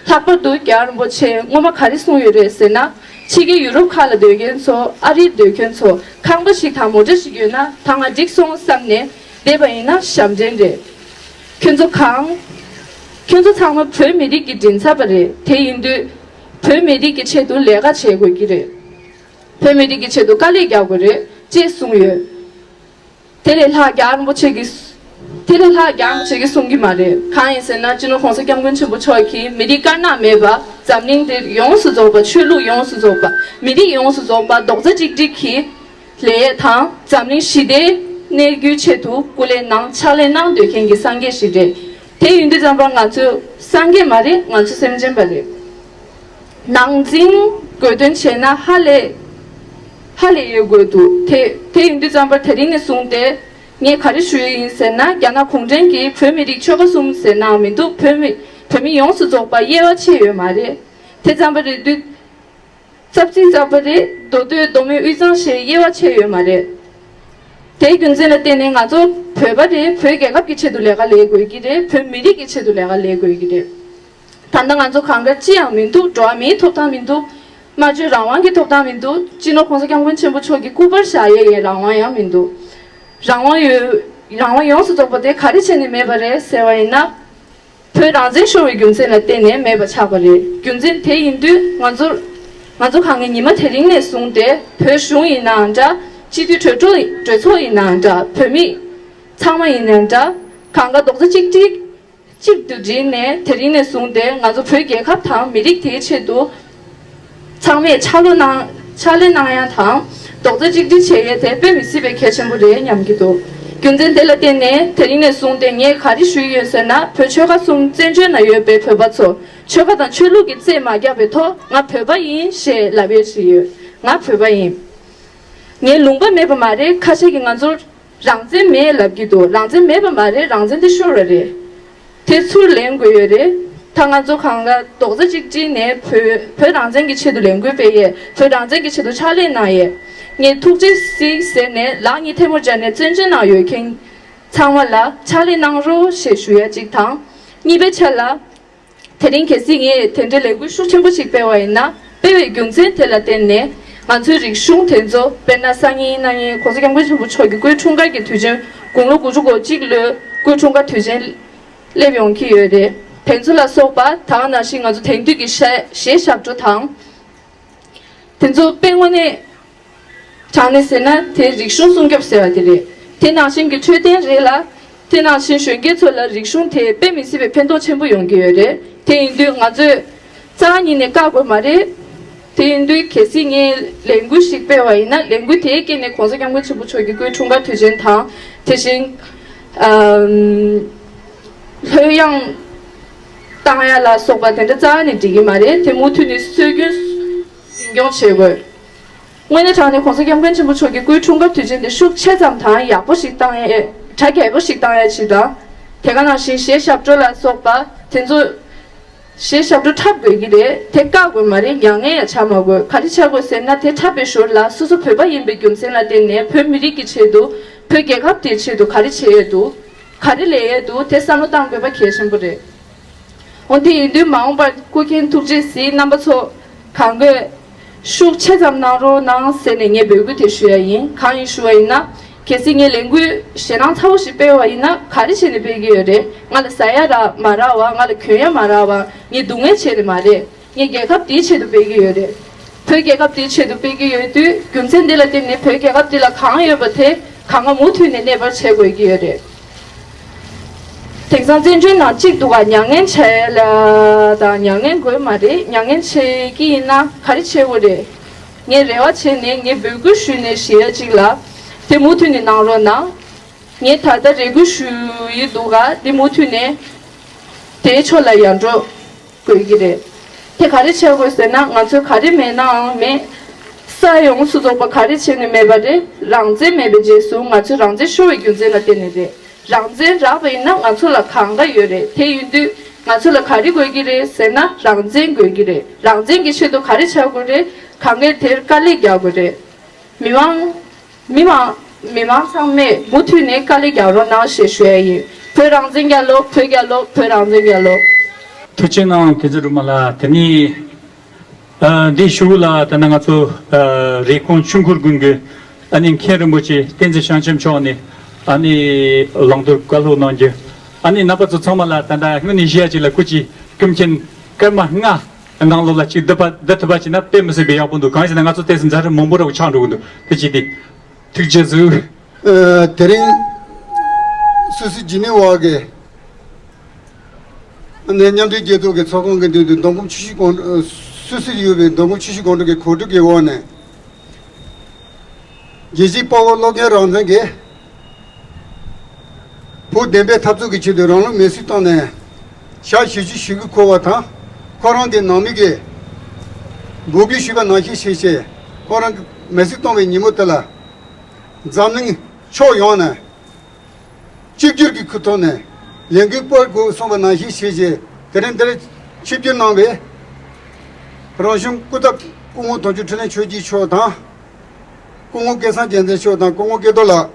ལྷག་པར་དུ་རྒྱལ་བ་རིན་པོ་ཆེས་སྔོན་མ་ག་རེ་གསུངས་ཡོད་རེད་ཟེར་ན། ཕྱི་རྒྱལ་ཡུ་རོབ་ཁག་ལ་སྡོད་མཁན་ཚོ་ཨ་རིར་སྡོད་མཁན་ཚོ་ཁང་པ་ཞིག་དང་མོ་ཊ་ཞིག་ཡོད་ན་ད་ང་འགྲིག་སོང་བསམ་ནས་བསྡད་པ་ཡིན་ན་ཞབས་འདྲེན་རེད། ཁྱོད་ཚོ་གང་། ཁྱོད་ཚོ་ཚང་མ་བོད་མི་རིགས་ཀྱི་མགྲིན་ཚབ་པ་རེད། དེ་ཡིན་དུས། བོད་མི་རིགས་ཀྱི་ཆེད་དུ་ལས་ཀ་བྱེད་དགོས་ཀྱི་རེད། བོད་མི་རིགས་ཀྱི་ཆེད་དུ་དཀའ་ལས་རྒྱག་དགོས་རེད་ཅེས་གསུངས་ཡོད། དེ་ལས་ལྷག་རྒྱལ་བ་རིན་པོ་ཆེ་གིས། དེ་ལས་ལྷག་རྒྱལ་བ་རིན་པོ་ཆེ་གིས་གསུང་གི་མ་རེད། གང་ཡིན་ཟེར་ན་སྤྱི་ནོར་༸གོང་ས་༸སྐྱབས་མགོན་ཆེན་པོ་མཆོག་གིས་མི་རིགས་དཀར་ནག་མེད་པ་འཛམ་གླིང་འདིར་ཡོངས་སུ་རྫོགས་པ། ཆོས་ལུགས་ཡོངས་སུ་རྫོགས་པ། མི་རིགས་ཡོངས་སུ་རྫོགས་པ་རྡོག་རྩ་གཅིག་སྒྲིལ་གྱིས་ལས་དང་འཛམ་གླིང་ཞི་བདེའི་གནས་རྒྱུའི་ཆེད་དུ་སྐུ་ལས་གནང་ཕྱག་ལས་གནང་སྡོད་མཁན་གྱི་སངས་རྒྱས་ཤིག་རེད། དེ་ཡིན་དུས་ཙམ་པར་ང་ཚོ་སངས་རྒྱས་མ་རེད། ང་ཚོ་སེམས་ཅན་པ་རེད། ནང་འཛིང་དགོས་དོན་བྱས་ན་ཧ་ལས། ཧ་ལས་ཡོད་དགོས་འདུག་དེ་དེ་ཡིན་དུས་ཙམ་པར་དེ་རིང་ནས་བཟུང་སྟེ་ངས་ག་རེ་ཞུ་ཡི་ཡིན་ཟེར་ན། རྒྱ་ནག་གུང་ཁྲན་གྱིས་བོད་མི་རིགས་ཆོལ་ཁ་གསུམ་ཟེར་གནང་མི་འདུག་བོད་མི་བོད་མི་ཡོངས་སུ་རྫོགས་པ་དབྱེ་བ་ཕྱེ་ཡོད་མ་རེད། དེ་ཙམ་པ་རེད་དུས། རྩ་བརྩིགས་རྩ་བ་རེད། མདོ་སྟོད་མདོ་སྨད་དབུས་གཙང་ཞེས་དབྱེ་བ་ཕྱེ་ཡོད་མ་རེད། དེའི་རྒྱུ་མཚན་ལ་བརྟེན་ནས་ང་ཚོ་བོད་པ་རེད། བོད་རྒྱལ་ཁབ་ཀྱི་ཆེད་དུ་ལས་ཀ་ལས་དགོས་ཀྱི་རེད། བོད་མི་རིགས་ཀྱི་ཆེད་དུ་ལས་ཀ་ལས་དགོས་ཀྱི་རེད། ད་ལྟ་ང་ཚོ་གང་ག་ཅི་ཡང་མི་འདུག་འགྲོ་བ་མིའི་ཐོབ་ཐང་མི་འདུག་སྨྲ་བརྗོད་རང་དབང་གི་ཐོབ་ཐང་མི་འདུག་སྤྱི་ནོར་༸གོང་ས་༸སྐྱབས་མགོན་ཆེན་པོ་མཆོག་གི་སྐུ་པར་བཞག་ཡས་ཡའི་རང་དབང་ཡང་མི་འདུག་རང་དབང་ཡོད། རང་དབང་ཡོངས་སུ་རྫོགས་པ་དེ་ག་རེ་བྱས་ནས་མེད་པ་རེད་ཟེར་བ་ཡིན་ན། བོད་རང་བཙན་ཤོར་བའི་རྒྱུ་མཚན་ལ་བརྟེན་ནས་མེད་པ་ཆགས་པ་རེད། རྒྱུ་མཚན་དེ་ཡིན་དུས་ང་ཚོར་ང་ཚོ་གང་གི་ཉི་མ་དེ་རིང་ནས་བཟུང་སྟེ་བོད་གཞུང་ཡིན་ནའང་འདྲ། སྤྱི་འཐུས་གྲོས་གྲོས་གྲོས་ཚོགས་ཡིན་ནའང་འདྲ། བོད་མི་ཚང་མ་ཡིན་ནའང་འདྲ། གང་ག་རྡོག་རྩ་གཅིག་སྒྲིལ་གཅིག་ཏུ་བསྒྲིལ་ནས་དེ་རིང་ནས་བཟུང་སྟེ་ང་ཚོ་བོད་རྒྱལ་ཁབ་དང་མི་རིགས་དེའི་ཆེད་དུ་ཚང་མས་ཕྱག་ལོ་གནང་ཕྱག་ལས་གནང་ཡ་དང་རྡོག་རྩ་གཅིག་སྒྲིལ་བྱེད་ཡས་དེ་དཔེ་མི་སྲིད་པའི་གལ་ཆེན་པོ་རེད་སྙམ་གྱི་འདུག་རྒྱུ་མཚན་དེ་ལ་བརྟེན་ནས་དེ་རིང་ནས་བཟུང་སྟེ་ངས་ག་རེ་ཞུ་ཡི་ཡོད་ཟེར་ན། བོད་ཆོལ་ཁ་གསུམ་བཙན་བྱོལ་ནང་ཡོད་པའི་བོད་པ་ཚོ་ཆོལ་ཁ་དང་ཆོས་ལུགས་ཀྱི་རྩིས་མ་བརྒྱབ་པའི་ཐོག་ང་བོད་པ་ཡིན་ཞེས་ལབ་ཡས་ཞིག་ཡོད། ང་བོད་པ་ཡིན། ངའི་ལུང་པ་མེད་པ་མ་རེད། ཁ་ཤས་ཀྱིས་ང་ཚོར་རང་བཙན་མེད་ལབ་ཀྱི་འདུག་རང་བཙན་མེད་པ་མ་རེད། རང་བཙན་དེ་ཤོར་བ་རེད། དེ་ཚུར་ལེན་དགོས་ཡོད་རེད། ད་ང་ཚོ་གང་ག་རྡོག་རྩ་གཅིག་སྒྲིལ་ནས་བོད་བོད་རང་བཙན་གྱི་ཆེད་དུ་ལས་འགུལ་སྤེལ་ཡས། བོད་རང་བཙན་གྱི་ཆེད་དུ་ཕྱག་ལས་གནང་ཡས། ངས་ཐུགས་རྗེ་གཟིགས་ཟེར་ནས་ལག་གཉིས་ཐལ་མོ་སྦྱར་ནས་བཙན་བྱོལ་ནང་ཡོད་མཁན་ཚང་མ་ལ་ཕྱག་ལས་གནང་རོགས་ཞེས་ཞུ་ཡ་གཅིག་དང་། གཉིས་པའི་ཆ་ལ། དེ་རིང་གལ་སྲིད་ངས་དེ་འདྲའི་ལས་འགུལ་ཤུགས་ཆེན་པོ་ཞིག་སྤེལ་བ་ཡིན་ན། སྤེལ་བའི་རྒྱུ་མཚན་དེ་ལ་བརྟེན་ནས་ང་ཚོའི་རིག་གཞུང་དེ་ཚོ། དཔེར་ན་སང་ཉིན་གནངས་ཉིན་༸གོང་ས་༸སྐྱབས་མགོན་ཆེན་པོ་མཆོག་གི་སྐུའི་འཁྲུངས་སྐར་གྱི་དུས་ཆེན། དགུང་ལོ་དགུ་བཅུ་གོ་གཅིག་ལོའི་སྐུའི་འཁྲུངས་སྐར་དུས་ཆེན་སླེབས་ཡོང་གི་ཡོད་རེད། དེ་ཚོ་ལ་སོགས་པ་ད་ག་ནང་བཞིན་ང་ཚོ་དེང་དུས་ཀྱི་གཞས་གཞས་ཞབས་བྲོ་དང་། དེ་ཚོ་དཔེ་དངོས་གནས་དྲང་གནས་ཟེར་ན་དེ་རིག་གཞུང་སྲུང་སྐྱོབ་ཟེར་བ་དེ་རེད། དེ་ནང་བཞིན་གྱི་འཕྲོད་བསྟེན་རེད་ལ། དེ་ནང་བཞིན་གཞོན་སྐྱེས་ཚོ་ལ་རིག་གཞུང་དེ་དཔེ་མི་སྲིད་པའི་ཕན་ཐོགས་ཆེན་པོ་ཡོང་གི་ཡོད་རེད། དེ་ཡིན་དུས་ང་ཚོས་རྩ་བ་ཉིད་ནས་བཀག་དགོས་མ་རེད། དེ་ཡིན་དུས་གལ་སྲིད་ངས་ལས་འགུལ་ཞིག་སྤེལ་བ་ཡིན་ན། ལས་འགུལ་དེའི་རྐྱེན་ནས་༸གོང་ས་༸སྐྱབས་མགོན་ཆེན་པོ་མཆོག་གི་སྐུའི་འཁྲུངས་སྐར་དུས་ཆེན་དང་། དེ་བཞིན་ཨམ། ལྷོད་ཡངས་བཏང་ཡ་ལ་སོགས་པ་དེ་འདྲ་རྩ་བ་ནས་འགྲིག་གི་མ་རེད། དེ་མུ་མཐུད་ནས་སྲོལ་རྒྱུན་རྒྱུན་འཁྱོངས་བྱེད་དགོས། དངོས་གནས་དྲང་གནས་༸གོང་ས་༸སྐྱབས་མགོན་ཆེན་པོ་མཆོག་གི་སྐུའི་འཁྲུངས་སྐར་དུས་ཆེན་དེ་ཤུགས་ཆེ་ཙམ་དང་ཡག་པོ་ཞིག་བཏང་ཡས། གྲ་རྒྱས་པོ་ཞིག་བཏང་ཡས་ཆེད་དང་། དེ་ག་ནང་བཞིན་གཞས་ཞབས་བྲོ་ལ་སོགས་པ་དེ་ཚོ། གཞས་ཞབས་བྲོ་འཁྲབ་དགོས་ཀྱི་རེད། དེ་བཀག་དགོས་མ་རེད། མྱ་ངན་ཡང་བྱ་མ་དགོས། ག་རེ་བྱ་དགོས་ཟེར་ན། དེ་འཁྲབ་པའི་ཞོར་ལ་སོ་སོ་བོད་པ་ཡིན་པའི་རྒྱུ་མཚན་ལ་བརྟེན་ནས་བོད་མི་རིགས་ཀྱི་ཆེད་དུ། བོད་རྒྱལ་ཁབ་དེའི་ཆེད་དུ་ག་རེ་བྱེད་ཡས་འདུག་ག་རེ་ལས་ཡས་འདུག་དེ་བསམ་བློ་བཏང་དགོས་པ་གལ་ཆེན་པོ་རེད། འོ་དེ་ཡིན་དུས་མ་འོངས་པར་སྐུ་མཁྱེན་ཐུགས་རྗེ་གཟིགས་རྣམ་པ་ཚོ་གང་དགོས་ཤུགས་ཆེ་ཙམ་གནང་རོགས་གནང་ཟེར་ནས་ངས་འབོད་སྐུལ་དེ་ཞུ་ཡ་ཡིན། གང་ཡིན་ཞུ་བ་ཡིན་ན། གལ་སྲིད་ངས་ལས་འགུལ་ཞེད་སྣང་ཚ་བོ་ཞིག་སྤེལ་བ་ཡིན་ན། ག་རེ་བྱས་ནས་སྤེལ་གྱི་ཡོད་རེད། ང་ལ་ཟ་ཡ་རག་མ་རག་བ། ང་ལ་གྱོན་ཡ་མ་རག་བ། ངས་སྡུག་བསྔལ་བྱས་ནས་མ་རེད། ངས་རྒྱལ་ཁབ་འདིའི་ཆེད་དུ་སྤེལ་གྱི་ཡོད་རེད། བོད་རྒྱལ་ཁབ་འདིའི་ཆེད་དུ་སྤེལ་གྱི་ཡོད་དུས་རྒྱུ་མཚན་འདི་ལ་བརྟེན་ནས་བོད་རྒྱལ་ཁབ་འདི་ལ་གང་ཡོད་པ་དེ་གང་ག་མུ་མཐུད་ནས་གནས་པར་བྱེད་དགོས་ཀྱི་ཡོད་རེད། དེང་སང་བཙན་བྱོལ་ནང་གཅིག་འདུག་ག་མྱ་ངན་བྱས་ལ་དང་། མྱ་ངན་དགོས་མ་རེད། མྱ་ངན་བྱེད་ཀྱི་ཡིན་ན་ག་རེ་བྱེད་དགོས་རེད། ངས་རེ་བ་བྱས་ནས་ངས་འབོད་སྐུལ་ཞུས་ནས་ཞུ་ཡ་གཅིག་ལ། དེ་མུ་མཐུད་ནས་གནང་རོགས་གནང་། ངས་ད་ལྟ་རེ་སྐུལ་ཞུ་ཡི་འདུག་ག་འདི་མུ་མཐུད་ནས་དེའི་ཕྱོགས་ལ་ཡར་འགྲོ་དགོས་ཀྱི་རེད། དེ་ག་རེ་བྱེད་དགོས་ཟེར་ན། ང་ཚོས་ག་རེ་མེད་ནའང་མེད། ས་ཡོངས་སུ་རྫོགས་པ་ག་རེ་བྱས་ནས་མེད་པ་རེད། རང་བཙན་མེད་པའི་རྗེས་སུ་ང་ཚོས་རང་བཙན་ཤོར་བའི་རྒྱུ་མཚན་ལ་བརྟེན་ནས་རེད། རང་བཙན་རག་པ་ཡིན་ན་ང་ཚོ་ལ་གང་ག་ཡོད་རེད། དེ་ཡིན་དུས་ང་ཚོ་ལ་ག་རེ་དགོས་ཀྱི་རེད་ཟེར་ན། རང་བཙན་དགོས་ཀྱི་རེད། རང་བཙན་གྱི་ཆེད་དུ་ག་རེ་བྱ་དགོས་རེད། གང་གས་དེར་དཀའ་ལས་རྒྱག་དགོས་རེད། མི་མང་མི་མང་མི་མང་ཚང་མས་མུ་མཐུད་ནས་དཀའ་ལས་རྒྱག་རོགས་གནང་ཞེས་ཞུ་ཡ་ཡིན། བོད་རང་བཙན་རྒྱལ་ལོ། བོད་རྒྱལ་ལོ། བོད་རང་བཙན་རྒྱལ་ལོ། ཐུགས་རྗེ་གནང་། དེ་ཚེ་སྒྲོལ་མ་ལགས། དེ་ནི་ཨ་འདིའི་གཞུག་ལ་ད་ནི་ང་ཚོ་ཨ་རེབ་གོང་ཆོས་འཁོར་དགོན་གྱི་ཨ་ནི་མཁན་རིན་པོ་ཆེ་བསྟན་འཛིན་ཤང་ཆེན་མཆོག་ནས་ཨ་ནི་བླང་དོར་བཀའ་སློབ་གནང་རྒྱུ། ཨ་ནི་རྣམ་པ་ཚོ་ཚང་མ་ལ་ད་ལྟ་སྔོན་ནས་བཤད་ཡ་ཅིག་ལ། སྐུ་མཁྱེན་སྐར་མ་ལྔ་ནང་ལོགས་ལ་ཅིག་བསྡུ་བ་བསྡུ་ཐུབ་པ་བྱས་ན་དཔེ་མི་སྲིད་པའི་ཡག་པོ་འདུག་གང་ཡིན་ཟེར་ན་ང་ཚོ་ཏོག་ཙམ་ཛ་དྲག་མང་པོ་ར་ཆགས་འགྲོ་གི་འདུག་དེ་བྱས་ཏེ་ཐུགས་རྗེ་གཟིགས། ཨ་དེ་རིང་སུད་སི་ཇི་ནི་ཝ་གི་ནས་མཉམ་འབྲེལ་རྒྱལ་ཚོགས་ཀྱི་ཚོགས་ཁང་གི་མདུན་དུ་མདོ་ཁམས་ཆུ་བཞི་སྒང་། ཨ་སུད་སིར་ཡོད་པའི་མདོ་ཁམས་ཆུ་བཞི་སྒང་དྲུག་གི་གོ་སྒྲིག་གི་འོག་ནས། རྒྱལ་སྤྱིའི་དཔའ་བོ་སློབ་གཉེར་རང་བཙན་གྱིས་བོད་བདེན་པའི་འཐབ་རྩོད་ཀྱི་ཆེད་དུ་རང་ལུས་མེར་སྲེག་བཏང་ནས་ཞག་བཞི་བཅུ་ཞེ་དགུ་འཁོར་བ་དང་། ཁོ་རང་གི་ནང་མི་གིས་འབོད་སྐུལ་ཞུས་པ་ནང་བཞིན་བྱས་བྱས། ཁོ་རང་གི་མེར་སྲེག་བཏང་བའི་ཉིན་མོ་དེ་ལ་འཛམ་གླིང་ཕྱོགས་ཡོངས་ནས་གཅིག་གྱུར་གྱི་ཁུ་ཐོག་ནས་ལས་འགུལ་སྤེལ་དགོས་གསུངས་པ་ནང་བཞིན་བྱས་བྱས། དེ་རིང་འདིར་ཆིབས་བསྒྱུར་གནང་བའི་རང་གཞུང་སྐུ་ཚབ་སྐུ་ངོ་དོན་གཅོད་འཕྲིན་ལས་ཆོས་སྐྱིད་མཆོག་དང་། སྐུ་ངོ་སྐལ་བཟང་རྒྱལ་མཚན་མཆོག་དང་། སྐུ་ངོ་སྐལ་རྡོར་ལགས།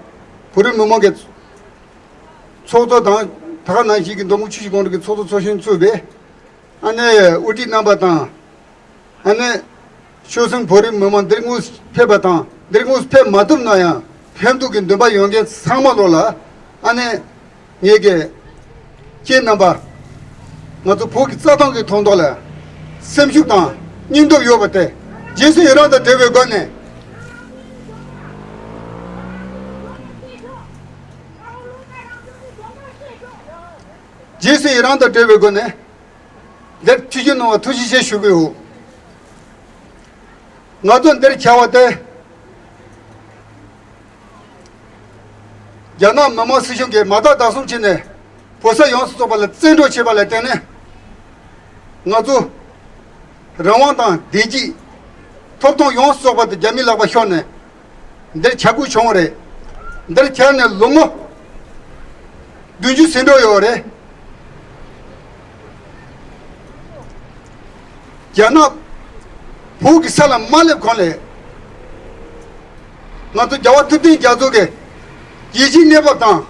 བོད་རིགས་མི་མང་གི་ཚོགས་གཙོ་དང་། ད་ག་ནང་བཞིན་གྱི་མདོ་ཁམས་ཆུ་བཞི་སྒང་དྲུག་གི་ཚོགས་གཙོ་ཚོགས་གཞོན་གཙོས་པའི་ཨ་ནེ་དབུ་ཁྲིད་རྣམ་པ་དང་། ཨ་ནེ་ཆོལ་གསུམ་བོད་རིགས་མི་མང་འདིར་དངོས་སུ་ཕེབས་པ་དང་། འདིར་དངོས་སུ་ཕེབས་མ་ཐུབ་ན་ཡང་ཕེབས་འདོད་ཀྱི་འདུན་པ་ཡོད་མཁན་ཚང་མ་ལོ་ལ་ཨ་ནེ་ངེད་ཀྱི་ཁྱེད་རྣམ་པ་ ང་ཚོ་བོད་ཀྱི་རྩ་དོན་གྱི་དོན་དག་ལ་སེམས་ཤུགས་དང་སྙིང་སྟོབས་ཡོད་པ་དེ་རྗེས་སུ་ཡི་རང་དང་འབྲེལ་བའི་སྒོ་ནས། རྗེས་སུ་ཡི་རང་དང་འབྲེལ་བའི་སྒོ་ནས་འདིར་ཆིབས་བསྒྱུར་གནང་བར་ཐུགས་རྗེ་ཆེ་ཞུ་གི་ཡོད། ང་ཚོ་འདིར་བྱ་བ་དེ། རྒྱ་ནག་མི་དམངས་སྲིད་གཞུང་གིས་མ་དག་ཟླ་གསུམ་ཕྱིན་ནས་བོད་ས་ཡོངས་སུ་རྫོགས་པ་ལ་བཙན་འཕྲོག་བྱས་པ་ལ་བརྟེན་ནས། ང་ཚོ་རང་དབང་དང་བདེ་སྐྱིད། ཐོབ་ཐང་ཡོངས་སུ་རྫོགས་པ་དེ་རྒྱ་མིའི་ལག་པར་ཤོར་ནས་འདིར་བྱ་དགོས་བྱུང་བ་རེད། འདིར་བྱས་ནས་ལོ་ངོ་བདུན་ཅུ་ཟིན་འགྲོ་ཡོད་རེད། རྒྱ་ནག་བོད་ཀྱི་ས་ལ་མ་སླེབས་གོང་ལས། ང་ཚོ་རྒྱལ་བ་ཐུབ་བསྟན་རྒྱ་མཚོ་གིས་རྒྱལ་སྤྱིའི་གནས་བབ་དང་།